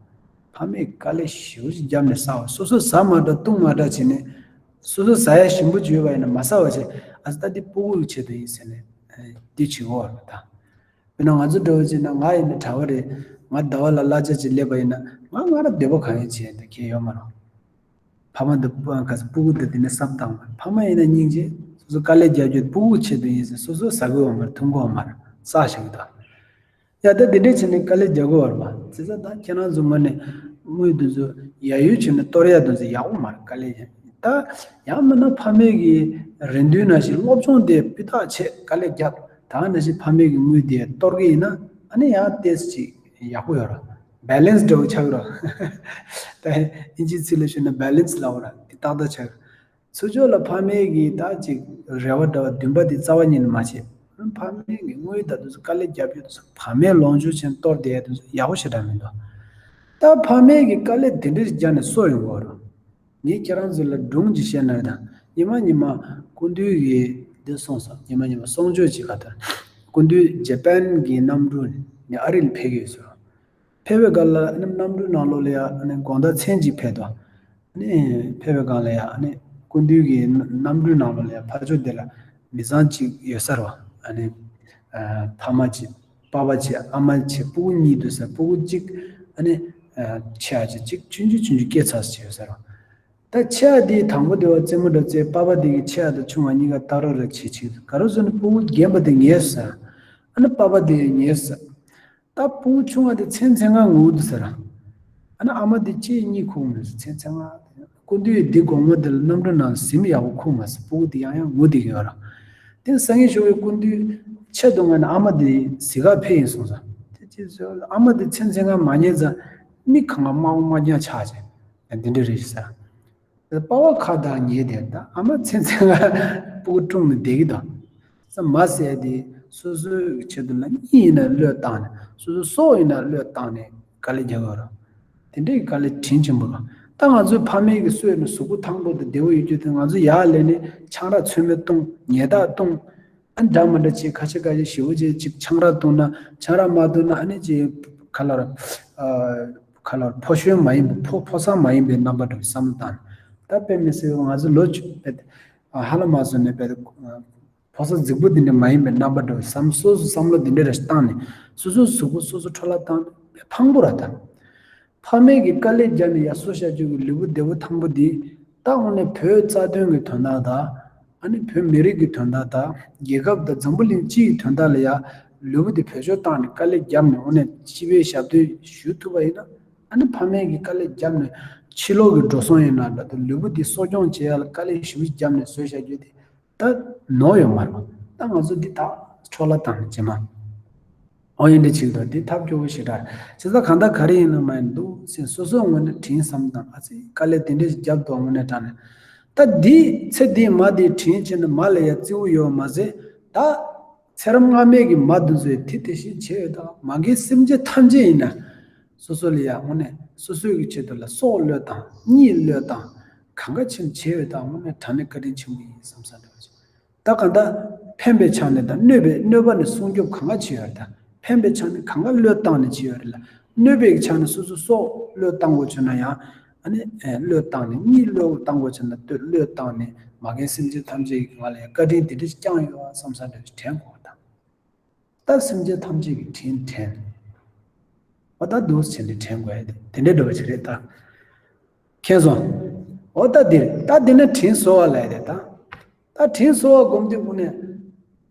ཕ་མས་དཀའ་ལས་ཞེ་པོ་ཅིག་བརྒྱབ་ནས་བསགས་པ། སོ་སོ་ཟ་མ་འདྲ་བཏུང་མ་འདྲ་བྱས་ནས། སོ་སོ་ཟ་ཡ་ཞིམ་པོ་ཅིག་ཡོད་པ་ཡིན་ན་མ་ཟ་བ་བྱས། ཨ་ཙི་ད་འདི་སྤུ་གུ་གི་ཆེད་དུ་ཡིན་ཟེར་ནས། ཨ། འདི་བྱེད་དགོས་པ་རེད་ད། དཔེར་ན་ང་ཚོ་འདྲ་བོ་བྱས་ན། ང་ཡིན་ན་གྲྭ་པ་རེད། ང་ཟླ་བ་ལ་གླ་ཆ་ཅིག་སླེབས་པ་ཡིན་ན། ང་ང་རང་འདོད་པ་གང་ཡོད་བྱས་ཏེ་ཁྱད་ཡོད་མ་རེད། ཕ་མ་འདི་སྤུ་གུ་འདི་དེ་ནས་བསམ་བཏང་བ། ཕ་མ་ཡིན་ན་སྙིང་རྗེ། སོ་སོ་དཀའ་ལས་རྒྱག་རྒྱུ་སྤུ་གུ་ཆེད་དུ་ཡིན་ཟེར། སོ་སོ་ཟ་དགོས་པ་མ་རེད། འཐུང་དགོས་པ་མ་རེད། བསགས་བཞག་གི་འདུག་ཡ། ད་དེ་འདྲས་བྱས་ནས་དཀའ་ལས་རྒྱག་དགོས་པ་རེད་པ། བྱས་ཙང་ད་ཁྱེད་རང་ཚོ་ངོས་ནས་དངུལ་དེ་ཚོ་ཡ་ཡུལ་བྱས་ནས་གཏོར་ཡ་དེ་ཚོ་ཡག་པོ་མ་རེད། དཀའ་ལས་རྒྱག་ད་ཡང་མིན་ན་ཕ་མས་ཀྱི་རེ་འདུན་ནང་བཞིན་སློབ་སྦྱོང་དེ་སྤུས་དག་བྱས། དཀའ་ལས་རྒྱབ། ད་ནང་བཞིན་ཕ་མས་ཀྱི་དངུལ་དེ་གཏོར་གི་ཡིན་ན། ཨ་ནི་ཡང་ཏོག་ཙམ་ཅིག་ཡག་པོ་ཡོད་རེད། བྷེ་ལེན་སི་འདྲ་བོ་ཆགས་རེད། ད་ཨིན་ཇིའི་ཚིག་ལ་ཞུས་ན་བྷེ་ལེན་སི་ལབ་པ་རེད། དེ་ཏག་ཏག་ཆགས། ཚུར་ཕྱོགས་ལ་ཕ་མས་ཀྱི་ད་ཅིག་རེ་བ་འདྲ་བ་འདུན་པ་དེ་རྩ་བ་ཉིད་ནས་མ་བྱེད། ཕ་མས་ཀྱི་དངུལ་ད་དུང་དཀའ་ལས་རྒྱབ་ཡོད་དུས་ཕ་མས་ལོངས་སྤྱོད་བྱས་གཏོར་བསྡད་ཡ་དེ་ཚོ་ཡག་པོ་ཞེ་དྲག་མི་འདུག་ད་ཕ་མས་ཀྱི་དཀའ་ལས་དེ་འདྲ་ཞིག་རྒྱབ་ནས་གསོ་ཡོང་གི་རེད། ངས་ཁྱེད་རང་ཚོ་ལ་སྒྲུང་ཅིག་བཤད་ན་རེད་ད། ཉི་མ་ཉི་མ་སྐུ་མདུན་གྱིས་འདི་གསུངས་སོང་། ཉི་མ་ཉི་མ་གསུང་ཆོས་ཅིག་ག་ད། སྐུ་མདུན་ཇེ་པན་གྱི་གནམ་གྲུ་ནས་ཨ་རི་ལ་ཕེབས་ཀྱི་ཡོད་ཟེར། ཕེབས་པའི་སྐབས་ལ་ཨ་ནི་གནམ་གྲུའི་ནང་ལོགས་ལ་ཡ་ཨ་ནི་དགོང་དག་མཚན་གཅིག་ཕེབས་དོ། ཨ་ནི་ཕེབས་པའི་སྒང་ལ་ཡ་ཨ་ནི་སྐུ་མདུན་གྱི་གནམ་གྲུའི་ནང་ལོགས་ལ་ཡ་ཕར་ཕྱོགས་དེ་ལ་མི་ཚང་གཅིག་ཡོད་ས་རེད་བ། ཨ་ནི་ཨ་ཕ་མ་གཅིག་པ་ཕ་གཅིག་ཨ་མ་གཅིག་སྤུ་གུ་གཉིས་འདུག་ས། སྤུ་གུ་གཅིག་ཨ་ནི་ཨ་ཆེ་བ་གཅིག་གཅིག་ཆུང་ཆུང་ཆུང་ཆུང་སྐྱེས་ཚར་ས་གཅིག་ཡོད་ས་རེད་བ། ད་ཆེ་བ་དེའི་དང་པོ་དེ་བ་རྩེད་མོ་འདྲ་རྩེ། པ་ཕ་དེ་གི་ཆེ་བ་དང་ཆུང་བ་གཉིས་ཀ་ལྟ་རོགས་ར་བྱེད་ཅིག་ག་རེ་ཟེར་ན་སྤུ་གུ་རྒན་པ་དེ་ཉལ་ས། ཨ་ནི་པ་ཕ་དེ་ཉལ་ས། ད་སྤུ་གུ་ཆུང་བ་དེ་མཚན་མཚན་ངག་ངུ་འདུག་ས་ར། ཨ་ནི་ཨ་མ་དེ་གཅིག་གཉིད་ཁུག་མ་སོང་། མཚན་མཚན་ངག་སྐུ་མདུན་འདི་དགོང་མོ་དེ་ལ་གནམ་གྲུ་ནང་གཟིམ་ཡག་པོ་ཁུག་མ་སོང་། སྤུ་གུ་དེ་ཡང་ཡང་ངུ་བསྡད་ཀྱི་ཡོད་ར། དེ་སང་ཉིན་ཞོགས་པའི་སྐུ་མདུན་ཆེད་དུ་ངོས་ནས་ཨ་མ་དེ་གཟིགས་ག་ཕེབས་ཡིན་གསུངས་ས། དེ་ཅི་ཟེར། ཨ་མ་དེ་མཚན་མཚན་ངག་མ་ཉན་ཙང་མིག་གང་ག་དམར་པོ་དམར་རྐྱང་ཆགས་བྱས། ཡང་འདི་འདྲ་རེད་ཟེར། པ་ཕ་ཁ་བརྡ་ཉལ་བསྡད། ད་ཨ་མ་མཚན་མཚན་ངག་སྤུ་གུ་བཀྲུངས་ནས་བསྡད་ཀྱི་འདུག་ས། མ་ཟེར་དེ་སོ་སོའི་ཆེད་དུ་ལ་གཉིད་ཡིན་ན་བློས་བཏང་ནས། སོ་སོའི་སྲོག་ཡིན་ན་བློས་བཏང་ནས་དཀའ་ལས་རྒྱག་གི་ཡོད་རེད། དེ་འདྲའི་དཀའ་ལས་དྲིན་ཆེན་པོ་རེད། ད་ང་ཚོའི་ཕ་མེས་ཀྱི་སྲོག་ནས་གཟུགས་པོ་ཐང་པོ་དང་བདེ་པོ་ཡོད་རྒྱུ་དེ། ང་ཚོ་ཡར་སླེབས་ནས་ཆང་རག་ཚོད་མེད་བཏུང་། ཉལ་ཐག་བཏུང་། ཨ་འདྲ་མི་འདྲ་བྱས། ཁ་ཤས་ཁ་ཤས་ཞེ་པོ་བྱས་ཅིག་ཆང་རག་བཏུང་ན། ཆང་རག་མ་བཏུང་ན་ཨ་ནི་ཅིག་ག་ལ་ར། ཨ་ག་ལ་ར་ཕོ་གཞོན་མ་ཡིན་པ། ཕོ་ཕོ་གསར་མ་ཡིན་པའི་རྣམ་པ་འདྲ་བོ་བསམ་བློ་བཏང་ནས། ད་དཔེ་མི་སྲིད་པ་ང་ཚོ་ལོ་ཆུང་བས་ཧ་ལམ་མ་སོང་ནས་བས། ཕོ་གསར་རྫིག་པོ་འདི་འདྲ་མ་ཡིན་པའི་རྣམ་པ་འདྲ་བོ་བསམ། སོ་སོ་བསམ་བློ་འདི་འདྲ་ར་བཏང་ནས། སོ་སོའི་གཟུགས་པོ་སོ་སོ་འཕྲོ་བརླག་བཏང་ནས་ཕངས་པོ་ར་བཏང་། ཕ་མེས་ཀྱི་དཀའ་ལས་རྒྱབ་ནས་ཡར་གསོ་བྱ་རྒྱུ་གི་ལུས་པོ་བདེ་པོ་ཐང་པོ་འདི། ད་དངོས་གནས་བོད་རྩ་དོན་གྱི་དོན་དག་དང་། ཨ་ནི་བོད་མི་རིགས་ཀྱི་དོན་དག་དང་། རྒྱལ་ཁབ་དང་འཛམ་བུ་གླིང་སྤྱི་ཡི་དོན་དག་ལ་ཡ་ལུས་པོ་འདི་བེད་སྤྱོད་བཏང་ནས་དཀའ་ལས་བརྒྱབ་ནས་དངོས་གནས་སྤྱི་པའི་ཞབས་འདེགས་ཞུ་ཐུབ་པ་ཡིན་ན། ཨ་ནི་ཕ་མེས་ཀྱི་དཀའ་ལས་བརྒྱབ་ནས་ཕྱི་ལོགས་ཀྱི་འགྲོ་སོང་ཡིན་ན་འདྲ། ད་ལུས་པོ་འདི་གསོ་སྐྱོང་བྱེད་ཡ་ལ་དཀའ་ལས་ཞེ་པོ་བརྒྱབ་ནས་བཟོས་བཞག་རྒྱུ་དེ། ད་ནོར་ཡོད་མ་རེད། ད་ང་ཚོ་འདི་དག་འཕྲོ་བརླག་བཏང་ནས་རྗེས་མ། ཨོ་ཡིན་འདི་ཆིག་ཏོ་འདི་ཐབས་སྐྱོ་བོ་ཞེ་དྲག་རེད། བྱས་ཙང་གང་ལྟར་ག་རེ་ཡིན་ན་མ་ཡིན་འདུག་སེ་སོ་སོའི་ངོས་ནས་དྲིན་བསམ་དང་། ཨ་ཙི་དཀའ་ལས་དེ་འདྲས་ཞིག་བརྒྱབ་འདུག་དངོས་གནས་དྲང་གནས། ད་འདི་ཚེ་འདིའི་མ་འདི་དྲིན་ཆེ་ན་མ་ལ་ཡ་བརྩི་བོ་ཡོད་མ་ཟད། ད་ཚེ་རབས་སྔ་མའི་གི་མ་འདི་ཚོས་དེ་དེ་བཞིན་བྱས་ཡོད་དང་། མ་རྒན་སེམས་ཅན་ཐམས་ཅད་ཡིན་ན། སོ་སོ་ལ་ཡ་དངོས་གནས་སོ་སོའི་གི་ཆེད་དུ་ལ་སྲོག་བློས་བཏང་། གཉིད་བློས་བཏང་། གང་ག་ཆེན་བྱས་ཡོད་དང་། དངོས་གནས་དྲང་གནས་བཀའ་དྲིན་ཆེན་པོ་ཡིན་བསམ་བསམ་འདྲ་བ་ཅིག་ད་གང་ལྟར་ཕན་པའི་ཆ་ནས་དང་གནོད་པའི་གནོད་པ་ནས་སྲུང་སྐྱོབ་གང་ག་བྱས་ཡོད་དང་། ཕན་པའི་ཆ་ནས་གང་ག་བློས་བཏང་ནས་བྱས་ཡོད་རེད་ལ། གནོད་པའི་ཆ་ནས་སོ་སོ་སྲོག་བློས་བཏང་དགོས་བྱུང་ན་ཡང་། ཨ་ནི་ཨེ་བློས་བཏང་ནས། གཉིད་བློས་བཏང་དགོས་བྱུང་ན་བློས་བཏང་ནས། མ་རྒན་སེམས་ཅན་ཐམས་ཅད་ཀྱིས་ང་ལ་ཡང་བཀའ་དྲིན་དེ་འདྲ་ཞིག་བསྐྱངས་ཡོད་བསམ་བསམ་འདྲ་ཞིག་དྲན་དགོས་པ་དང་། ད་སེམས་ཅན་ཐམས་ཅད་ཀྱི་དྲིན་དྲན། འོ་ད་འདུག་སེ་བྱས་ནས་དྲན་དགོས་ཡ་དེ་དེ་འདྲའི་འདྲ་བ་ཞིག་རེད་ད། མཁྱེན་སོང་། འོ་ད་འདིར་ད་འདི་ནས་དྲིན་གཟོ་བ་ལབ་ཡ་དེ་ད། ད་དྲིན་གཟོ་བ་སྒོམ་དུས་དངོས་གནས།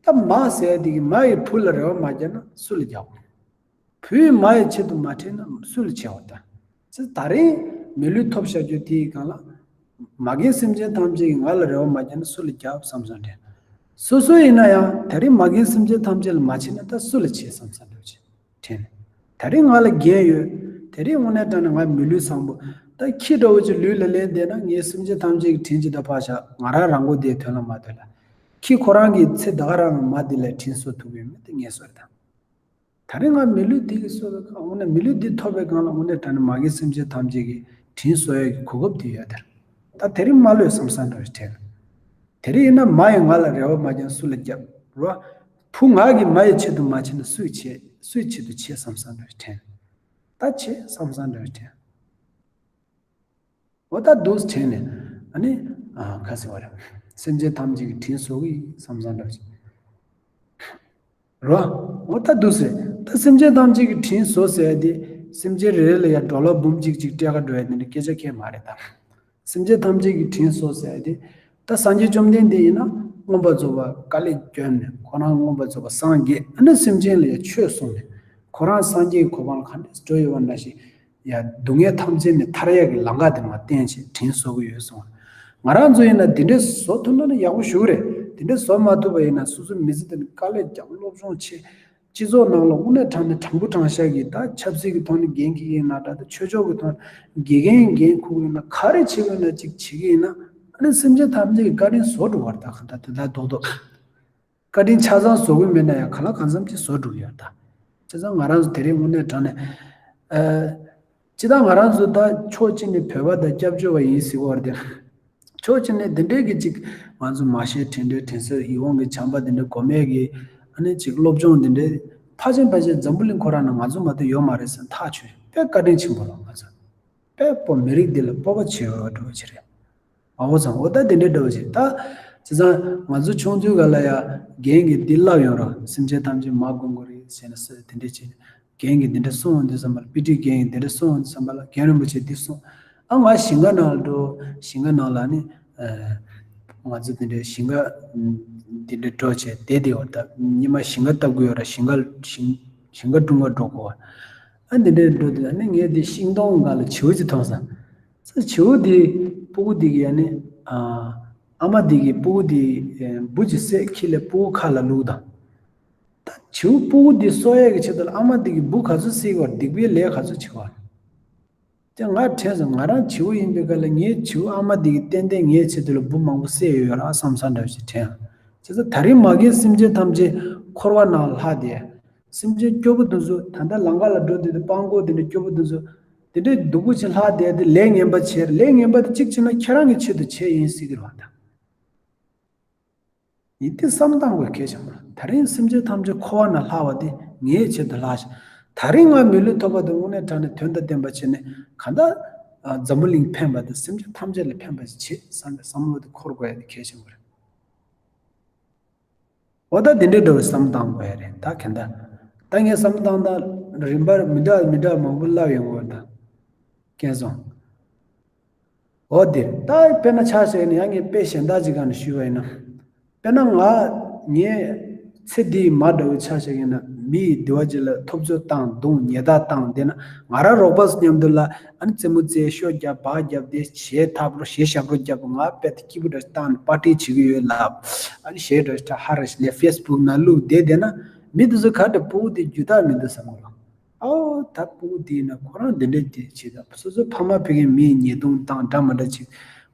ད་མ་ཟེར་ཡ་དེ་གིས་མ་ཡི་བུ་ལ་རེ་བ་མ་བརྒྱབ་ན་སུ་ལ་རྒྱག་དགོས། བུས་མ་ཡི་ཆེད་དུ་མ་ཁྲིད་ན་སུ་ལ་ཆེ་བ་ད། ཚེ་ད་རིང་མི་ལུས་ཐོབ་བཞག་རྒྱུ་དེའི་སྒང་ལ། མ་རྒན་སེམས་ཅན་ཐམས་ཅད་ཀྱིས་ང་ལ་རེ་བ་མ་བརྒྱབ་ན་སུ་ལ་རྒྱག་བསམ་བསམ་དྲན། སོ་སོ་ཡིན་ན་ཡང་དེ་རིང་མ་རྒན་སེམས་ཅན་ཐམས་ཅད་ལ་མ་བྱིན་ན་ད་སུ་ལ་བྱེད་བསམ་བསམ་འདྲ་བྱེད་དྲན། དེ་རིང་ང་ལ་རྒན་ཡོད། དེ་རིང་དངོས་གནས་དྲང་ནས་ང་མི་ལུས་བཟང་པོ། ད་ཁྱི་འདྲ་བོ་ཅིག་ལུས་ལ་ལེན་བསྡད་ན་ངའི་སེམས་ཅན་ཐམས་ཅད་ཀྱི་དྲིན་ཅི་ལྟར་འཕགས་ཤག་ང་རང་རང་མགོ་བདེ་དོན་ལ་མ་ལྟོས་ལ། ཁྱི་ཁོ་རང་གི་ཚེ་ད་ག་རང་ལ་མ་བདེ་ལ་དྲིན་གཟོ་ཐུབ་ཡོད་མེད་དེ་ངས་གཟོ་རེད་ད། ད་རེས་ང་མི་ལུས་འདི་གི་གསོ་བའི་སྒང་དངོས་གནས་མི་ལུས་འདི་ཐོབ་པའི་སྒང་ལ་དངོས་གནས་དྲང་ནས་མ་རྒན་སེམས་ཅན་ཐམས་ཅད་ཀྱི་དྲིན་གཟོ་ཡས་ཀྱི་གོ་སྐབས་འདི་ཡོད་དེར། ད་དེ་རིང་མ་ལུས་བསམ་བསམ་འདྲ་བའི་དྲན། དེ་རིང་ཡིན་ན་མ་ཡིས་ང་ལ་རེ་བ་མ་བརྒྱབ་སུ་ལ་བརྒྱབ་རོ། བུ་ང་གིས་མ་ཡི་ཆེད་དུ་མ་བྱས་ན་སུའི་ཆེད་སུའི་ཆེད་དུ་བྱེད་བསམ་བསམ་འདྲ་བའི་དྲན། ད་བྱེད་བསམ་བསམ་འདྲ་བའི་དྲན། འོ་ད་འདུག་དྲན་ནས་ཨ་ནི་ཨ་ཁ་ཟེར་བ་རེད། སེམས་ཅན་ཐམས་ཅད་ཀྱི་དྲིན་གཟོ་གི་བསམ་བསམ་འདྲ་བྱེད། རོ། འོ་ད་འདུག་ཟེར། ད་སེམས་ཅན་ཐམས་ཅད་ཀྱི་དྲིན་གཟོ་ཟེར་ཡ་དེ། སེམས་ཅན་རེ་རེ་ལ་ཡ་ཌོ་ལར་འབུམ་གཅིག་གཅིག་སྤྲད་ག་འགྲོ་ཡ་དེ་འདྲ་སྐད་ཆ་ཁས་མ་རེད་ད། སེམས་ཅན་ཐམས་ཅད་ཀྱི་དྲིན་གཟོ་ཟེར་ཡ་དེ། ད་སངས་རྒྱས་བཅོམ་ལྡན་འདས་ཡིན་ན་མངོན་པར་རྫོགས་པ་དཀའ་ལས་བསྐྱོན་ནས་ཁོ་རང་མངོན་པར་རྫོགས་པ་སངས་རྒྱས་ཨ་ནི་སེམས་ཅན་ལ་ཡ་ཆོས་གསུངས་ནས། ཁོ་རང་སངས་རྒྱས་ཀྱི་གོ་འཕང་ལ་ག་འདྲས་འགྲོ་ཡོད་པ་འདྲ་ཞིག་ཡ་སྡུག་བསྔལ་ཐམས་ཅད་ནས་ཐར་ཡག་གི་ལམ་ཁ་དེ་མར་བསྟན་བྱས་དྲིན་གཟོ་གི་ཡོད་གསུངས། ང་རང་ཚོ་ཡིན་ན་དེ་འདྲས་བཟོ་ཐུབ་ན་ནི་ཡག་པོ་ཞུ་གི་རེད། དེ་འདྲས་བཟོ་མ་ཐུབ་པ་ཡིན་ན་སོ་སོའི་མི་ཚེ་དེ་ནི་དཀའ་ལས་རྒྱབ་སློབ་སྦྱོང་བྱེད། སྤྱི་ཚོགས་ནང་ལ་དངོས་གནས་དྲང་ནས་དྲང་པོ་དྲང་བཞག་གི་ད་ཆབ་སྲིད་ཀྱི་ཐོག་ནས་འགན་འཁྱེར་གི་ཡིན་ན་འདྲ། ད་ཆོས་ཕྱོགས་ཀྱི་ཐོག་ནས་དགེ་རྒན་འགན་འཁུར་གི་ཡིན་ན་ག་རེ་བྱེད་གི་ཡིན་ན་ཅིག་བྱེད་གི་ཡིན་ན་ཨ་ནི་སེམས་ཅན་ཐམས་ཅད་ཀྱི་བཀའ་དྲིན་གཟོ་འགྲོ་བར་ད་ག་ད་དེ་ལྟར་རྡོག་རྡོག་བཀའ་དྲིན་ཆ་ཚང་བཟོ་གི་མེད་ན་ཡང་གང་ལ་གང་འཚམ་ཅིག་བཟོ་འགྲོ་གི་ཡོད་ད། བྱས་ཙང་ང་རང་ཚོ་དེ་རིང་དངོས་གནས་དྲང་ནས། ཨ། སྤྱིར་བཏང་ང་རང་ཚོ་ད་ཕྱོགས་གཅིག་ནས་བོད་པ་དང་སྐྱབས་བཅོལ་བ་ཡིན་ཟེར་བ་རེད་དེ། ཕྱོགས་གཅིག་ནས་དེ་འདྲའི་གི་ཅིག་ང་ཚོ་མ་ཤེས་དྲན་འདྲའི་དྲན་གསོ་ཡིད་འོང་གི་བྱམས་པ་དེ་འདྲ་སྒོམ་ཡས་ཀྱི་ཨ་ནི་ཅིག་སློབ་སྦྱོང་དེ་འདྲའི་ཕལ་ཆེར་ཕལ་ཆེར་འཛམ་བུ་གླིང་ཁོ་རང་ན་ང་ཚོ་མ་གཏོགས་ཡོད་མ་རེད་ཟེར་ཐག་ཆོད་དཔེ་བཀའ་དྲིན་ཆེན་པོ་རེད་ང་ཚོ། དཔེ་པོ་མི་རིགས་འདི་ལ་སྤོབས་པ་བྱེད་འོས་འགྲོ་བ་ཅིག་རེད། མ་འོ་ཙང་འོ་ད་དེ་འདྲའི་འདྲ་བོ་ཞིག་ད། བྱས་ཙང་ང་ཚོ་ཆུང་དུས་ག་ལ་ཡ་རྒན་གྱིས་འདི་ལབ་ཡོང་ར་སེམས་ཅན་ཐམས་ཅད་མ་སྒོམ་དགོས་རེད་ཟེར་ནས་སུ་དེ་འདྲས་བྱས་ནས་རྒན་གྱིས་འདི་འདྲས་གསུངས་འོང་དུས་ཙམ་པ་ལ་དཔེ་ཁྲིད་རྒན་གྱིས་འདི་འདྲས་གསུངས་འོང་དུས་ཙམ་པ་ལ་རྒན་རིན་པོ་ཆེས་འདི་གསུངས་ཨ་ང་ཞིང་ཁ་ནང་ལ་འགྲོ། ཞིང་ཁ་ནང་ལ་ནི་ང་ཚོ་དེ་འདྲས་ཞིང་ཁ་འདི་འདྲས་འགྲོ་བྱས་བསྡད་དེ་འོ་ད་ཉི་མ་ཞིང་ཁ་བཏབ་དགོས་ཡོད་ར་ཞིང་ཁ་ཞིང་ཞིང་ཁ་དཀྲུང་ག་འགྲོ་དགོས་བ་ཨ་འདི་འདྲས་འགྲོ་དུས་ཨ་ནི་ངས་འདི་ཤིང་སྡོང་སྒང་ལ་བྱིའུ་ཅིག་མཐོང་སོང་། ས་བྱིའུ་དེ་སྤུ་གུ་དེ་གི་ཡ་ནི། ཨ་མ་དེ་གི་སྤུ་གུ་དེ་འབུ་ཅིག་བསད་ཁྱི་ལས་སྤུ་གུ་ཁ་ལ་བླུགས་དང་། ད་བྱིའུ་སྤུ་གུ་དེ་གསོ་ཡས་ཀྱི་ཆེད་དུ་ལ་ཨ་མ་དེ་གི་འབུ་ག་ཚོད་བསད་ཀྱི་བར་སྡིག་པའི་ལས་ག་ཚོད་བྱེད་བར། ཀྱང་ང་དྲན་སོང་ང་རང་བྱིའུ་ཡིན་པའི་སྐབས་ལ་ངའི་བྱིའུ་ཨ་མ་དེ་གི་ཏན་ཏན་ངའི་ཆེད་དུ་ལ་འབུ་མང་པོ་བསད་ཡོད་ཡོད་ར་བསམ་བསམ་འདྲ་བ་ཞིག་དྲན། བྱས་ཙང་ད་རིང་མ་རྒན་སེམས་ཅན་ཐམས་ཅད་འཁོར་བ་ནང་ལྷག་དེ། སེམས་ཅན་སྐྱོ་པོ་དེ་ཚོ་ད་ལྟ་ལམ་ཁ་ལ་འགྲོ་དུས་དེ་སྤྲང་པོ་དེ་འདྲ་སྐྱོ་པོ་དེ་ཚོ་དེ་འདྲའི་སྡུག་པོ་ཅིག་ལྷག་བསྡད་དེ་ལས་ངན་པ་བྱས་ལས་ངན་པ་དེ་གཅིག་བྱས་ན་ཁྱེད་རང་གི་ཆེད་དུ་བྱས་ཡིན་སྲིད་ཀྱི་རེད་བ་ད། ཡིན་དེ་བསམ་བཏང་དགོས་གལ་ཆེན་པོ་རེད། ད་རིང་སེམས་ཅན་ཐམས་ཅད་འཁོར་བ་ན་ལྷག་པ་དེ་ངའི་ཆེད་དུ་ལྷག་ཤག་ད་རིང་ང་མི་ལུས་ཐོབ་པ་དེ་དངོས་གནས་དྲང་ནས་དོན་དང་ལྡན་པ་བྱས་ནས་གང་ལྟར་འཛམ་བུ་གླིང་ཕན་པ་དང་སེམས་ཅན་ཐམས་ཅད་ལ་ཕན་པ་ཞིག་བྱེད་བསམ་པའི་བསམ་བློ་དེ་འཁོར་དགོས་ཡ་དེ་གལ་ཆེན་པོ་རེད། འོ་ད་དེ་འདྲའི་འདྲ་བའི་བསམ་བཏང་དགོས་ཡ་རེད་ད་གན་ད། ད་ངས་བསམ་བཏང་ད་རིམ་པར་མི་འདྲ་མི་འདྲ་མང་པོ་ལབ་ཡོང་གི་ཡོད་ད། མཁྱེན་སོང་། འོ་དེ་ད་དཔེར་ན་ཆ་བཞག་ན་ཡང་ངས་དཔེ་གཞན་དག་ཅིག་སྒང་ནས་ཞུས་པ་ཡིན་ན། དཔེར་ན་ང་ངས་ཚེ་འདིའི་མ་འདྲ་བའི་ཆ་བཞག་ཡིན་ན་མི་ཡི་འདི་བ་ཅིག་ལ་ཐུབ་ཚོད་བཏང་རྡུང་ཉེས་དག་བཏང་དེ་ན་ང་རང་རོགས་པ་མཉམ་དུ་ལ་ཨ་ནི་རྩེད་མོ་རྩེ་ཤོ་རྒྱབ་སྦག་རྒྱབ་དེ་གཞས་འཐབ་རོགས་གཞས་ཞབས་བྲོ་རྒྱབ་ང་དཔེ་དེ་སྐྱིད་པོ་འདྲ་བཏང་ནས་པར་ཊི་བྱེད་ཀྱི་ཡོད་ལབ། ཨ་ནི་གཞས་འདྲ་ཧ་ར་ཞིག་ལས་ཕེ་སི་བུག་ནང་བླུགས་བསྡད་བསྡད་ན་མི་དེ་ཚོ་ག་འདྲ་སྤུ་གུ་དེ་རྒྱུ་དག་མི་འདུག་བསམ་གི་རེད། ཨོ་ད་སྤུ་གུ་དེ་ཡིན་ན་ཁོ་རང་འདི་འདྲ་དེ་བྱེད་ད་སོ་སོ་ཕ་མ་ཕ་གིའི་མིའི་ཉེས་རྡུང་བཏང་འདྲ་མ་འདྲ་བྱེད་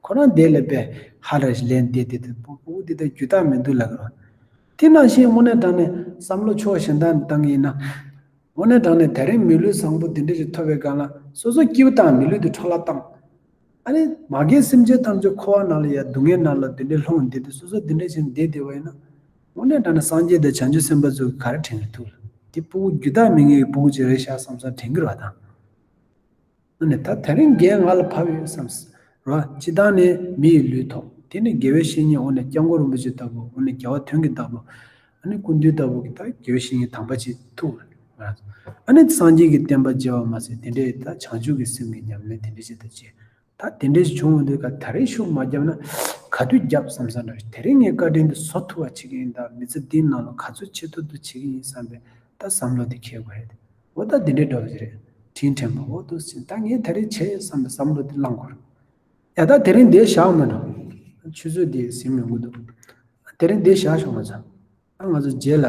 ཁོ་རང་དེ་ལས་པས་ཧ་ར་ཞིག་ལན་བསྡད་དེ་དེ་སྤུ་གུ་དེ་ད་རྒྱུ་དག་མི་འདུག་ལབ་གི་རེད། དེ་ནང་བཞིན་དངོས་གནས་དྲང་ནས་བསམ་བློ་ཕྱོགས་གཞན་དག་ནས་བཏང་གི་ཡིན་ན། དངོས་གནས་དྲང་ནས་དེ་རིང་མི་ལུས་བཟང་པོ་འདི་འདྲ་ཞིག་ཐོབ་པའི་སྒང་ལ་སོ་སོ་སྐྱིད་པོ་བཏང་མི་ལུས་དེ་འཕྲོ་བརླག་བཏང་། ཨ་ནི་མ་རྒན་སེམས་ཅན་ཐམས་ཅད་འཁོར་བ་ནང་ལ་ཡ་སྡུག་བསྔལ་ནང་ལ་འདི་འདྲའི་ལྷུང་བསྡད་དེ་སོ་སོ་འདི་འདྲ་བྱས་ནས་བསྡད་བསྡད་པ་ཡིན་ན། དངོས་གནས་དྲང་ནས་སངས་རྒྱས་དང་བྱང་ཆུབ་སེམས་དཔའ་ཚོ་གིས་ག་རེ་དྲན་གྱི་འདུག་ལ། དེ་སྤུ་གུ་རྒྱུ་དག་མེད་མཁན་གྱི་སྤུ་གུ་ཅིག་རེད་ཤག་བསམ་བསམ་དྲན་གྱི་རེད་བ་དང་། ཨ་ནི་ད་དེ་རིང་རྒན་ང་ལ་བབས་ཡོད་བསམ། རེད་བ། སྤྱིར་བཏང་ནས་མི་ཡི་ལུས་ཐོབ། དེ་ནི་དགེ་བའི་བཤེས་གཉེན་འོ་ནས་སྐྱབས་མགོན་རིན་པོ་ཆེ་ལྟ་བུ་འོ་ནས་རྒྱལ་བ་དོན་གྱི་བདག་པོ། ཨ་ནི་སྐུ་མདུན་ལྟ་བུ་གི་ད་དགེ་བའི་བཤེས་གཉེན་དམ་པ་ཅིག་ཐུག་རེད། ཨ་ནི་སངས་རྒྱས་ཀྱི་བསྟན་པ་མཇལ་བ་མ་ཟད་དེ་འདྲའི་ད་བྱང་ཆུབ་ཀྱི་སེམས་ཀྱི་ཉམས་ལེན་དེ་འདྲ་ཅིག་ད་བྱས། ད་དེ་འདྲ་ཞིག་བྱུང་འོང་དུས་ཀ་ད་རེས་ཤུགས་མ་བརྒྱབ་ན་ག་དུས་བརྒྱབ་བསམ་བསམ་འདྲ་ཞིག་དེ་རིང་ངས་བཀའ་དྲིན་འདི་བཟོ་ཐུབ་པ་བྱེད་ཀྱི་ཡིན་ད་མི་ཚེ་འདིའི་ནང་ལ་ག་ཚོད་བྱེད་ཐུབ་ཐུབ་བྱེད་ཀྱི་ཡིན་བསམ་པའི་ད་བསམ་བློ་འདི་འཁྱེར་དགོས་རེད། འོ་ད་འདི་འདྲའི་འདྲ་བ་ཞིག་རེད། དྲིན་དྲན་པ་འོ་འདུག་ཟེར་ད་ངས་ད་རེས་བྱས་བསམ་པའི་བསམ་བློ་འདི་བླང་དགོས་རེད། ཡ་ད་དེ་རིང་འདིར་བཞག་མ་འགྲོ། ཆུ་ཚོད་འདི་ཟིན་མི་འགྲོ་འདུག་དེ་རིང་འདི་བཞག་ཤོག་ང་ཚོ། ཨ་ང་ཚོ་རྗེས་ལ་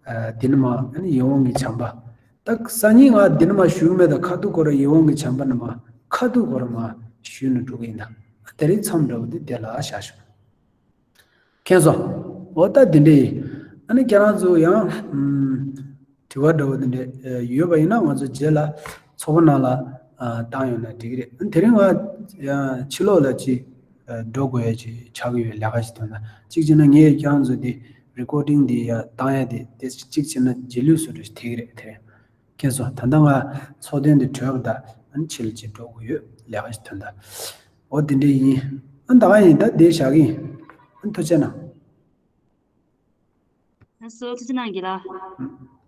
ཨ་འདི་ནས་མར་ཨ་ནི་ཡིད་འོང་གི་བྱམས་པ། ད་སང་ཉིན་ང་འདི་ནས་མར་ཞུ་གི་མེད། ད་ཁ་ཐུག་ཁོ་ར་ཡིད་འོང་གི་བྱམས་པ་ནས་མར་ཁ་ཐུག་ཁོ་ར་མར་ཞུས་ནས་འགྲོ་གི་ཡིན། ད་དེ་རིང་མཚམས་འདྲ་བོ་འདི་དེ་ལ་བཞག་ཤོག་མཁྱེན་སོང་། འོ་ད་འདི་འདྲ་ཡིན། ཨ་ནི་ཁྱེད་རང་ཚོ་ཡང་ཨམ་དྲི་བ་འདྲ་བོ་འདི་འདྲ་ཨ་ཡོད་པ་ཡིན་ན་ང་ཚོ་རྗེས་ལ་ཚོགས་པ་ནང་ལ་ཨ་བཏང་ཡོང་ན་འགྲིག་གི་རེད། ཨ་དེ་རིང་ང་ཡང་ཕྱི་ལོགས་ལ་ཅིག་ཨ་འགྲོ་དགོས་ཡ་ཅིག་ཆགས་ཀྱི་ཡོད། ལས་ཀ་ཞིག་ཐོན་ན། གཅིག་བྱས་ན་ངས་ཁྱེད་རང་ཚོ་འདི་རི་ཀོར་ཌིང་འདི་ཡ་བཏང་ཡ་དེ་དེ་གཅིག་བྱས་ན་རྗེས་ལུས་སུ་འགྲོ་ཞིག་ཐེག་གི་རེད། དེ་རིང་། མཁྱེན་སོང་། ད་ལྟ་ང་ཚོགས་ཐེངས་འདི་གྲོལ་བ་དང་ཨ་ནི་ཕྱི་ལ་ཅིག་འགྲོ་དགོས་ཡོད། ལས་ཀ་ཞིག་ཐོན་དང་། འོ་དེ་འདྲ་ཡིན། ཨ་ད་ག་ཡིན། ད་དེ་བཞག་གི་ཡིན། ཨ་ཐུགས་རྗེ་གནང་། ལགས་སོ། ཐུགས་རྗེ་གནང་། རྒན་ལགས།